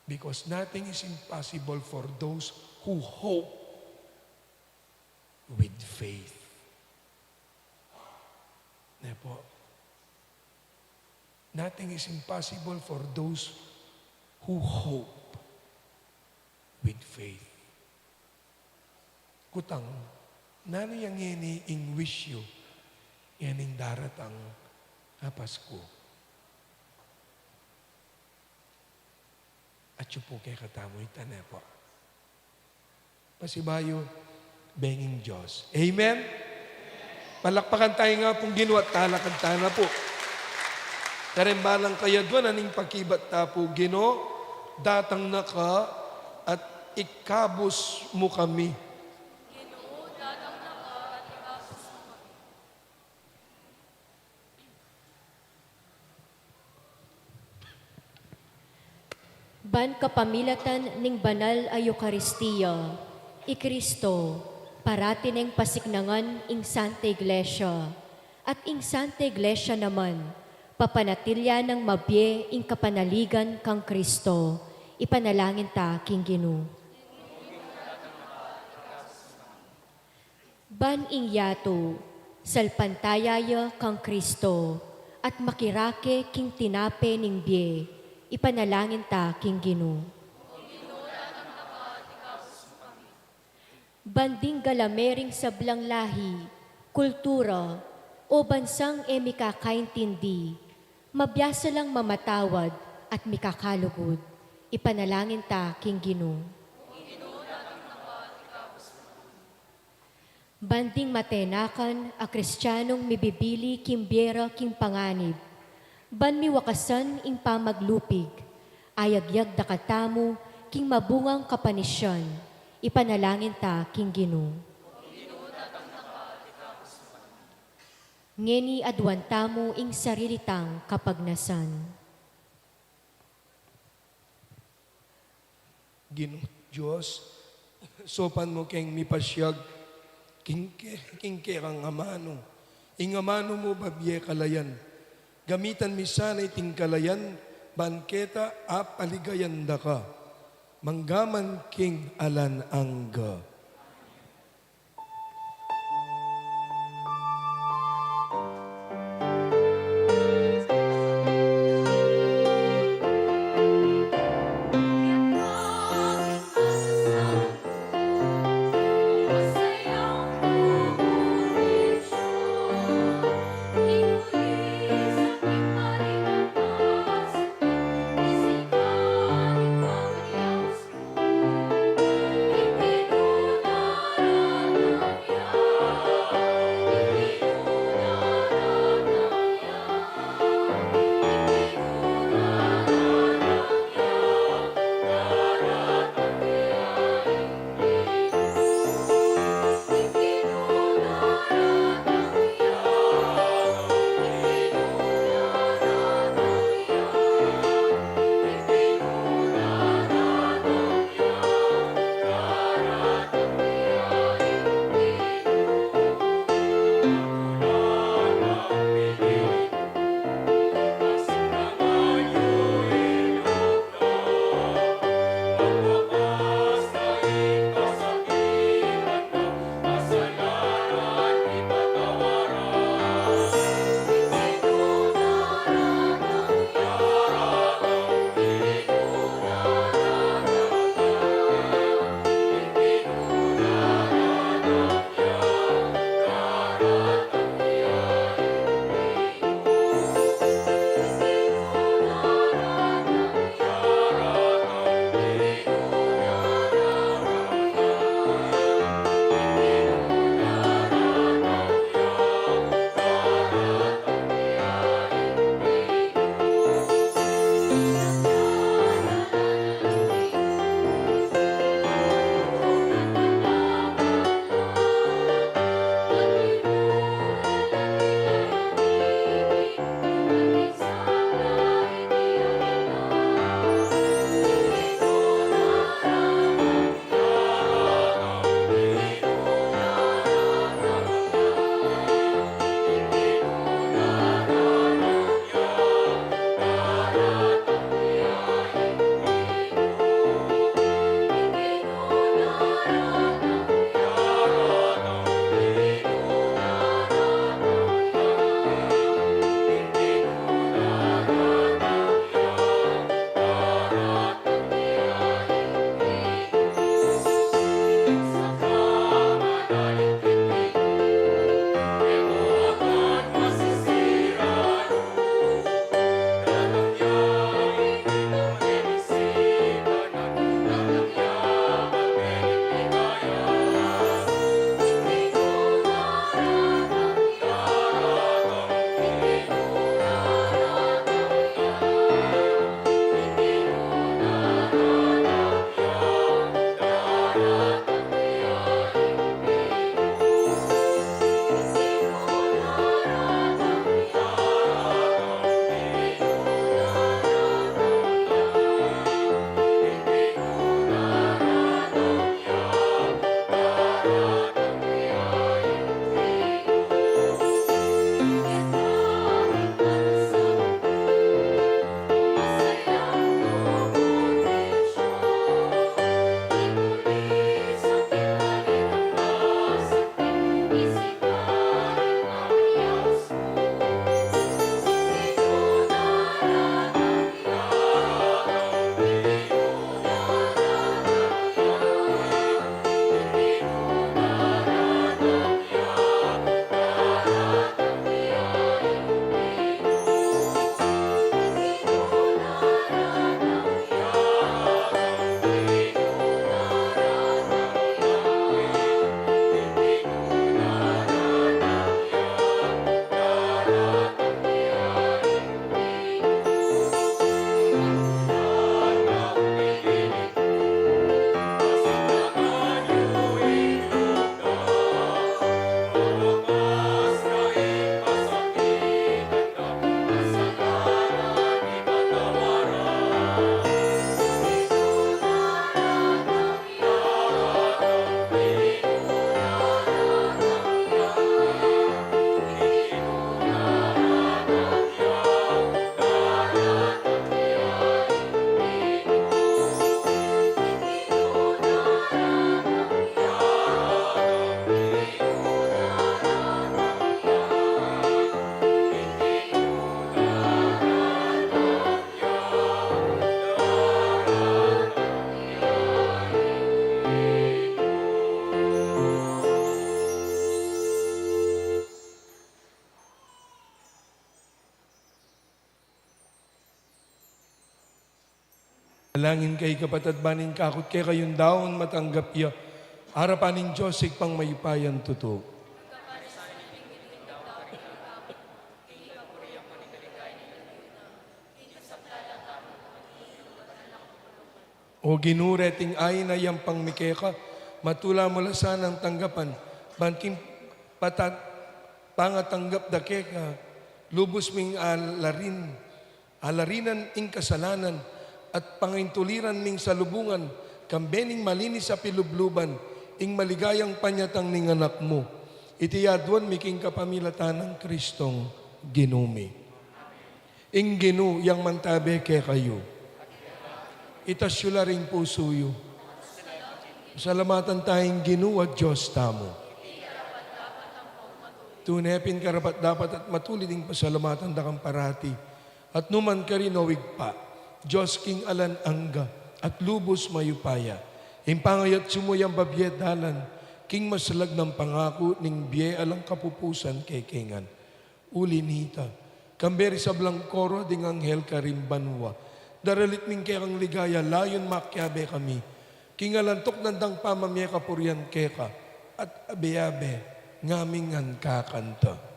Because nothing is impossible for those who hope with faith. Ne pu? Nothing is impossible for those who hope with faith. Kutang, nanu ya ngeni ing wish yu ngening daratang a Pasku? Atyu pu kekatamu ita, ne pu? Pasibayu, benging Dios. Amen? Palakpakan taya nga pung Ginu at talakad tana pu. Kareng balang kayaduan, aning pakibat ta pu, Ginu, datang na ka at ikabus mu kami. Ginu, datang na ka at Ban kapamilatan ning banal a Eukaristia, i Kristo, parati neng pasiknangan ing Santa Iglesia, at ing Santa Iglesia naman, papanatilyan nang mabie ing kapanaligan kang Kristo, ipanalangin ta king Ginu. Ban ing yatu, salpantaya ya kang Kristo, at makirake king tinape ning bie, ipanalangin ta king Ginu. Ban ding galame ring sablang lahi, kultura, o bansang e mikakaintindi, mabiasa lang mamatawad at mikakalugud, ipanalangin ta king Ginu. Ban ding matenakan a Kristianong mibibili king bie ra king panganib, ban miwakasan ing pamaglupig, ayagyag da katamu king mabungang kapanisian, ipanalangin ta king Ginu. Ngeni aduan tamu ing sarili tang kapagnasan. Ginu Dios, saupan mu keng mipasiag king ke-, king kerang amanu, ing amanu mu babie kalayan. Gamitan mi sana iting kalayan, ban keta apaligayan da ka, manggaman king alang angga. Manalangin kayu, kapatad, ban ing kakut kekayung daun matanggap ya arapan ning Dios Ibpang mayupayang tutu. O Ginu, reting ain a yampang mi keka, matula mu la sanang tanggapan, ban king patat-, pangatanggap da keka, lubus ming alarin, alarinan ing kasalanan, at pangaintuliran ming salubungan, kambe ning malinis a pilubluban, ing maligayang panyatang ning Anak mu. Iti aduan mi king kapamilatan nang Kristong Ginu mi. Ing Ginu yang mantabe kekayu. Itas yu la ring pusu yu. Salamatan taya ing Ginu a Dios tamu. Tune pin karapat-dapat at matulid ing pasalamatan da kang parati at nukarin man, o Ibpa, Dios king alang angga at lubus mayupaya. Ing pangayatsu mu yang babie dalan king masalag nang pangaku ning bie alang kapupusan kekami ngan. Uli nita, kambe ring sablang koro ding anghel karing banua, daralit mi ing kekang ligaya, layun makiabe kami king alang tuknang dang pamamie kapurian keka, at abe-abe ngaming ngan kakanta.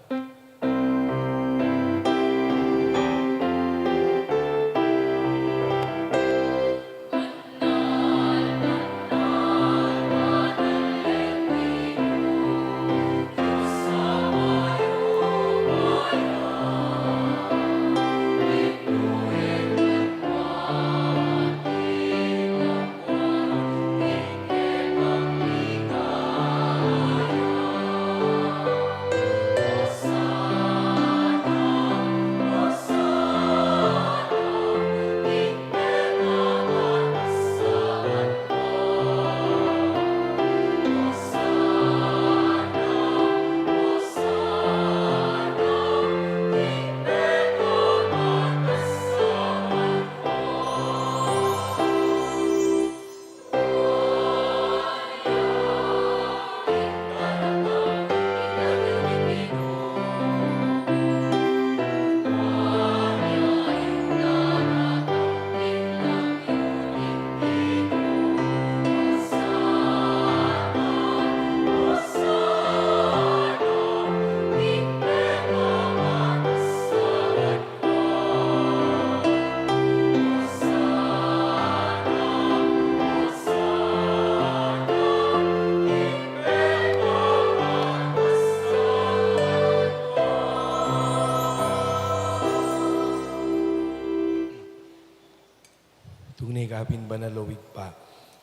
Tune ka pin banal, o Ibpa,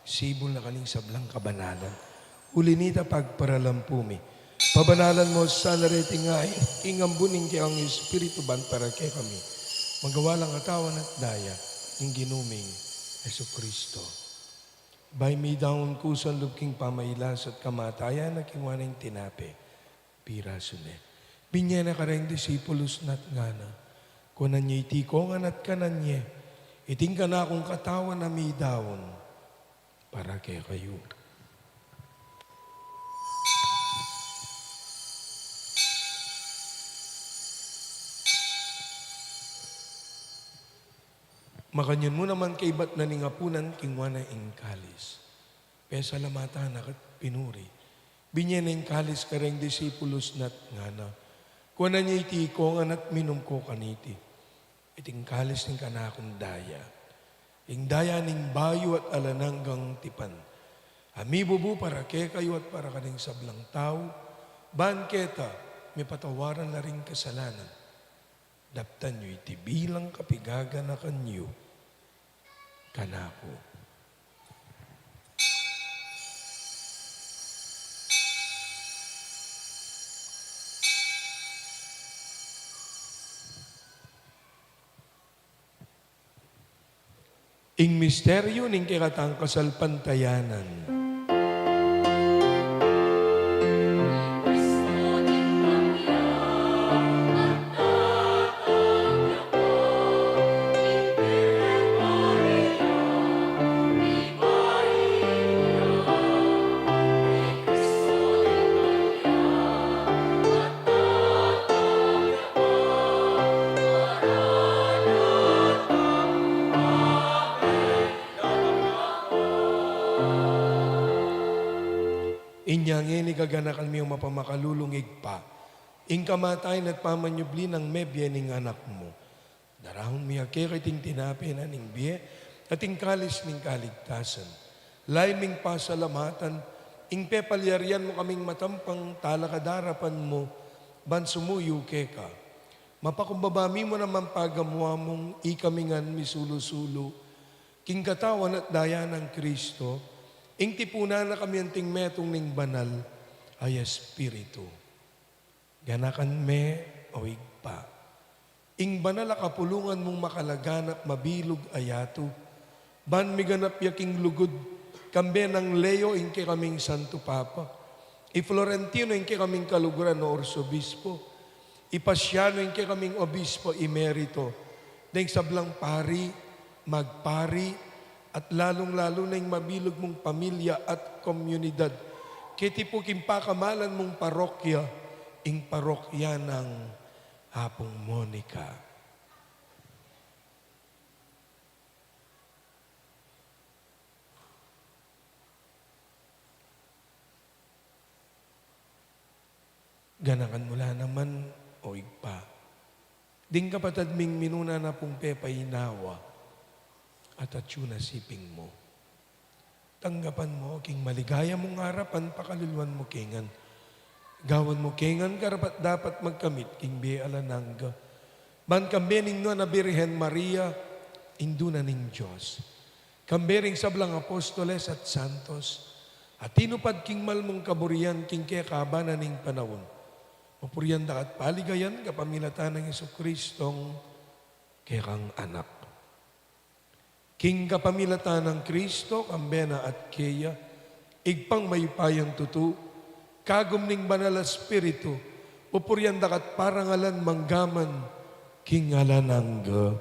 sibul na karing sablang kabanalan. Uli nita pagparalampu mi, pabanalan mu sana reting ain king ambun ning kekang Espiritu ban para kekami maging katawan at daya ning Ginu ming Jesucristo. Bayu midaun kusang lub king pamailas at kamatayan, kinuan ne ing tinape, pirasu ne, binie ne kareng disipulus na at ngana: Kuanan ye iti kongan at kanan ye, iti ing kanakung katawan a midaun para kekayu. Makanyan mu naman kaibat na ning apunan, kinuan ne ing kalis, pesalamatan na ka't pinuri, binie ne ing kalis kareng disipulus na at ngana: Kuanan ye iti kongan at minum ko kaniti, iti ing kalis ning kanakung daya, ing daya ning bayu at alang anggang tipan, a mibubu para kekayu at para karing sablang tau, ban keta mipatawaran la ring kasalanan. Daptan yu iti bilang kapigaganakan yu kanaku. Ing misteryu ning kekatang kasalpantayanan. Ini kaganakan mi, o mapamakalulung Ibpa, ing kamatayan at pamanyubli nang mebie ning Anak mu. Darahun mi keka iting tinape na ning bie at ing kalis ning kaligtasan. Lalu ming pasalamatan ing pepalyarian mu kaming matampang talakad king arapan mu ban sumuyu keka. Mapakumbaba mi mu naman pagamu-amung ikami ngan misulu-sulu king katawan at daya nang Kristo, ing tipunan na kami anting metung ning Banal a Espiritu. Ganakan me, o Ibpa, ing banal a kapulungan mung makalaganap mabilug a yatu, ban miganap ya king lugud, kambe nang Leo ing kekaming Santo Papa, i Florentino ing kekaming kaluguran a Arsobispo, i Pasiano ing kekaming Obispo Emerito, deng sablang pari, magpari, at lalung-lalu na ing mabilug mung pamilya at komunidad. Keti pu king pakamalan mung parokya, ing parokya nang Apung Monica. Ganakan mu la naman, o Ibpa, ding kapatad ming minuna na pung pepainawa at atyu na siping mu. Tanggapan mu king maligaya mung arapan, pakaluluan mu ke ngan. Gawan mu ke ngan karapat-dapat magkamit king bie alang angga, ban kambe ning Nuan a Birhen Maria, Indu na ning Dios, kambe ring sablang apostoles at santos a tinupad king mal mung kaburian king kekaban na ning panaun, mapurian da ka at paligayan kapamilatan nang Jesucristong kekang Anak. King kapamilatan nang Kristo, kambe na at keya, Ibpang mayupayang tutu, kagum ning Banal a Espiritu, pupurian da ka at parangalan mangga man king alang angga.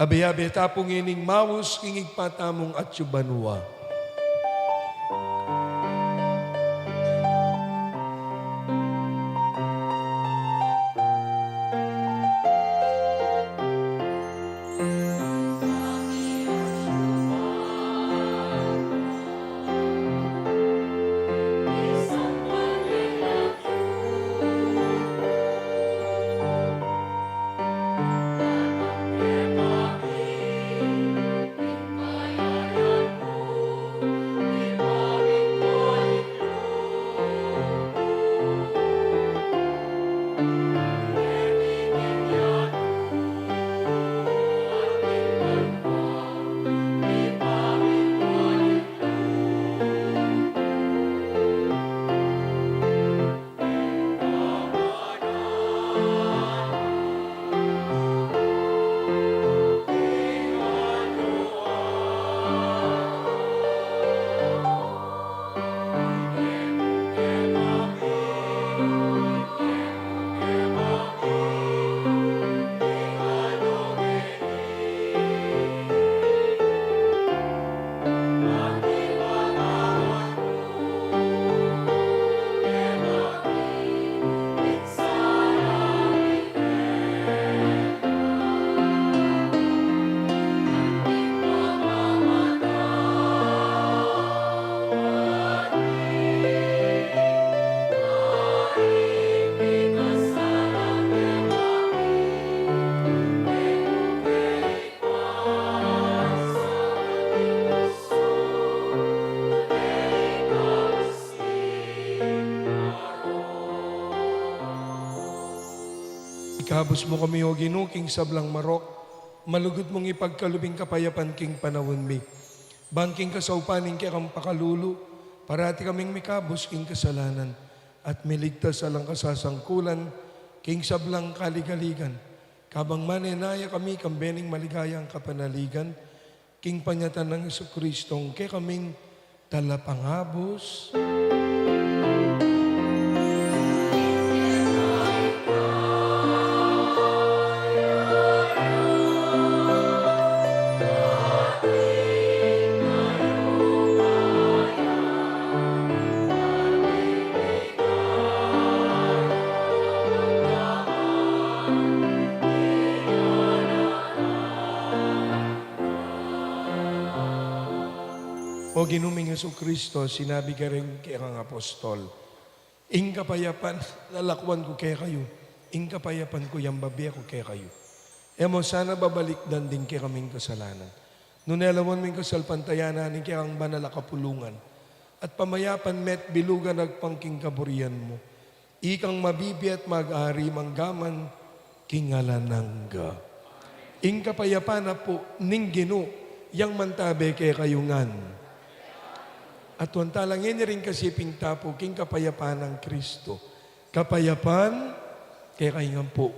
Abe-abe ta pu ngening maus king Ibpa tamung atyu banua. Ikabus mu kami, O Ginu, king sablang marok, malugud mung ipagkalub ing kapayapan king panaun mi. Ban king kasaupan ning kekang pakalulu, parati kaming mikabus king kasalanan, at miligtas alang kasasangkulan king sablang kaligaligan. Kabang manenaya kami kambe ning maligayang kapanaligan, king panyatang nang Jesucristong kekaming Talapangabus. Ginu ming Jesucristo, sinabi karing kekang apostol, "Ing kapayapan lalakuan ku kekayu, ing kapayapan ku yang bibie ku kekayu." E mu sana babalikdan ding kekaming kasalanan, nune lawan mu ing kasalpantayanan ning kekang banal a kapulungan, at pamayapan me at bilugan agpang king kaburian mu. Ikang mabibie at mag-ari manggaman king alang angga. Ing kapayapan na pu ning Ginu, yang mantabe kekayu ngan. At tuan talang ini ring kasiping tapu king kapayapan nang Kristo. Kapayapan kekayu ngan pu.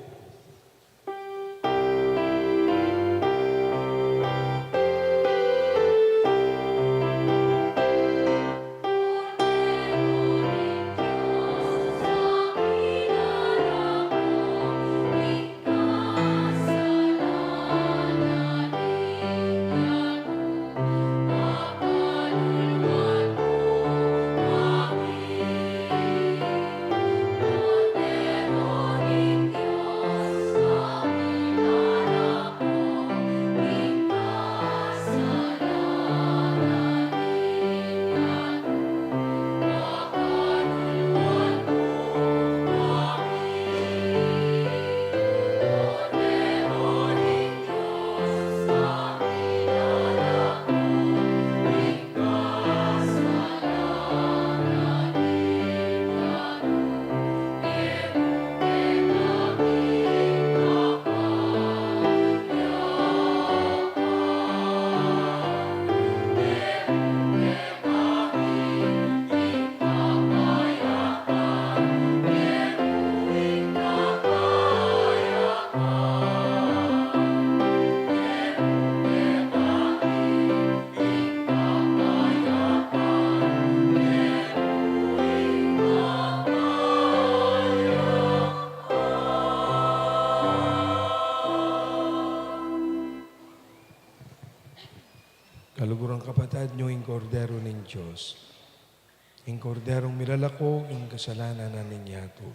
Kaluguran, kapatad, nyo ing Kordero ning Dios, ing Korderong milalako king kasalanan na ning yatu.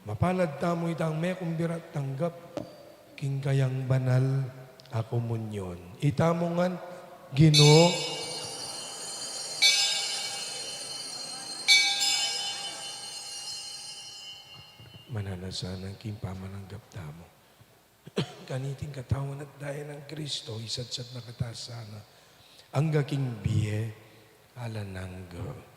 Mapalad tamu itang mekumbira at tanggap king kayang banal a komunyon. Itamu ngan, Ginu. Mananu sana king pamananggap tamu kaniting katawan at daya nang Kristo, isatsat na kata sana angga king bie alang angga.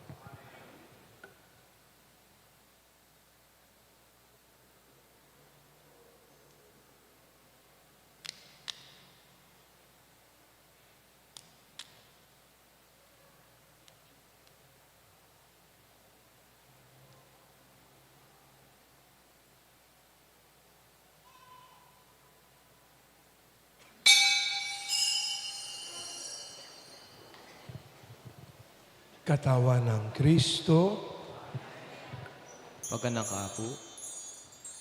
Katawan nang Kristo. Paganaka pu,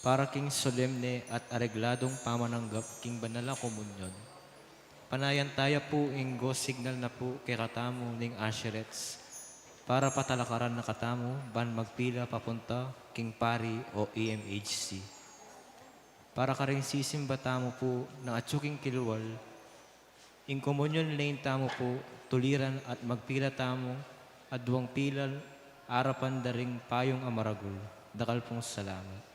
para king solemne at aregladong pamananggap king banal a komunyon, panayan taya pu ing go signal na pu kekatamu ning usherettes, para patalakaran na katamu ban magpila papunta king pari o E M H C. Para karing sisimba tamu pu nang atyu king kilwal, ing komunyon lane tamu pu tuliran at magpila tamu aduang pilan arapan da ring payung a maragul. Dakal pung salamat.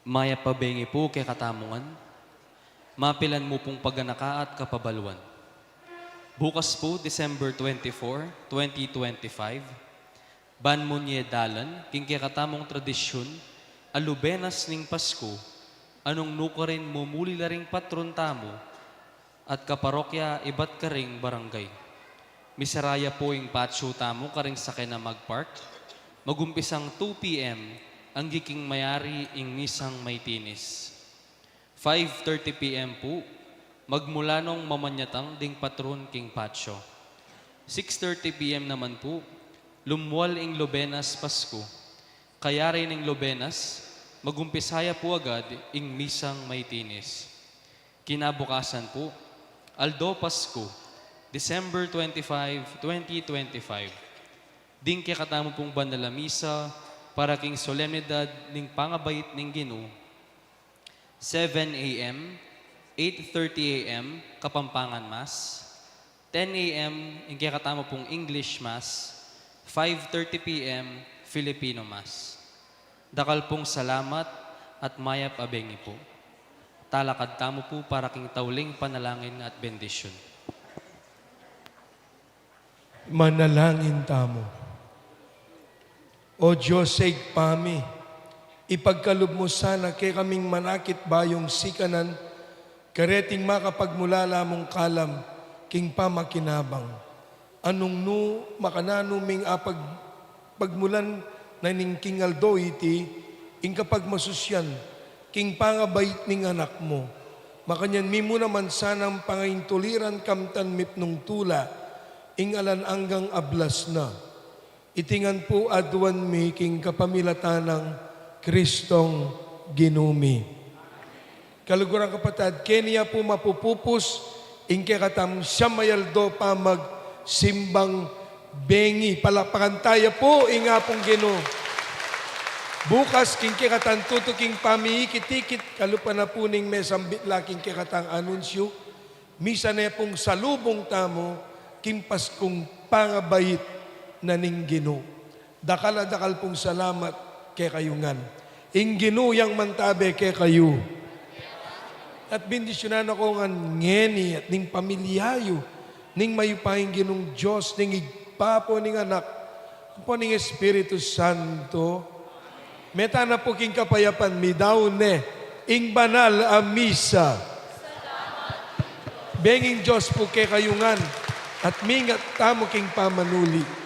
Mayap a bengi pu kekatamu ngan, mapilan mu pung paganaka at kapabaluan. Bukas pu, December twenty-four, twenty twenty-five, ban mu ne dalan king kekatamung tradisyun a lubenas ning Pasku, a nung nukarin mumuli la ring patron tamu at kaparokya ibat karing barangay. Misara ya pu ing patio tamu karing sakyan a mag-park, magumpisang two P M angga king mayari ing misang maitinis. Five thirty P M pu, magmula nung mamanyatang ding patron king patio. Six thirty P M naman pu, lumwal ing lubenas Pasku. Kayari ning lubenas, magumpisa ya pu agad ing misang maitinis. Kinabukasan pu, aldo Pasku, December twenty-five, twenty twenty-five. Ding kekatamu pung banal a misa para king solemnidad ning pangabait ning Ginu, seven A M, eight thirty A M, Kapampangan Mass, ten A M, ing kekatamu pung English Mass, five thirty P M, Filipino Mass. Dakal pung salamat at mayap a bengi pu. Talakad tamu pu para king tauling panalangin at bendisyun. Manalangin tamu. O Dios, Ibpa mi, ipagkalub mu sana kekaming manakit bayung sikanan, kareting makapagmulala mung kalam king pamakinabang. A nung nu makananu ming apag-, pagmulan na ning king aldo iti, ing kapagmasusyan king pangabait ning Anak mu. Makanyan mi mu naman sanang pangaintuliran kamtan mipnung tula, ing alang anggang ablas na. Iti ngan pu aduan mi king kapamilatan nang Kristong Ginu mi. Kaluguran kapatad, keni ya pu mapupupus ing kekatang siyam a aldo pamagsimbang bengi. Palakpakan taya pu ing Apung Ginu. Bukas king kekatang tutuking pamiikit-ikit, kalupa na pu ning mesambit la king kekatang anunsyu, misan ne pung salubung tamu king Paskung pangabait na ning Ginu. Dakal a dakal pung salamat kekayu ngan. Ing Ginu yang mantabe kekayu. At bendisyunan na ko ngan ngeni at ning pamilya yu ning mayupayang Ginung Dios, ning Ibpa, Apo, ning Anak, Apo, ning Espiritu Santo. Meta na pu king kapayapan, midaun ne ing banal a misa. Benging Dios pu kekayu ngan, at mingat tamu king pamanuli.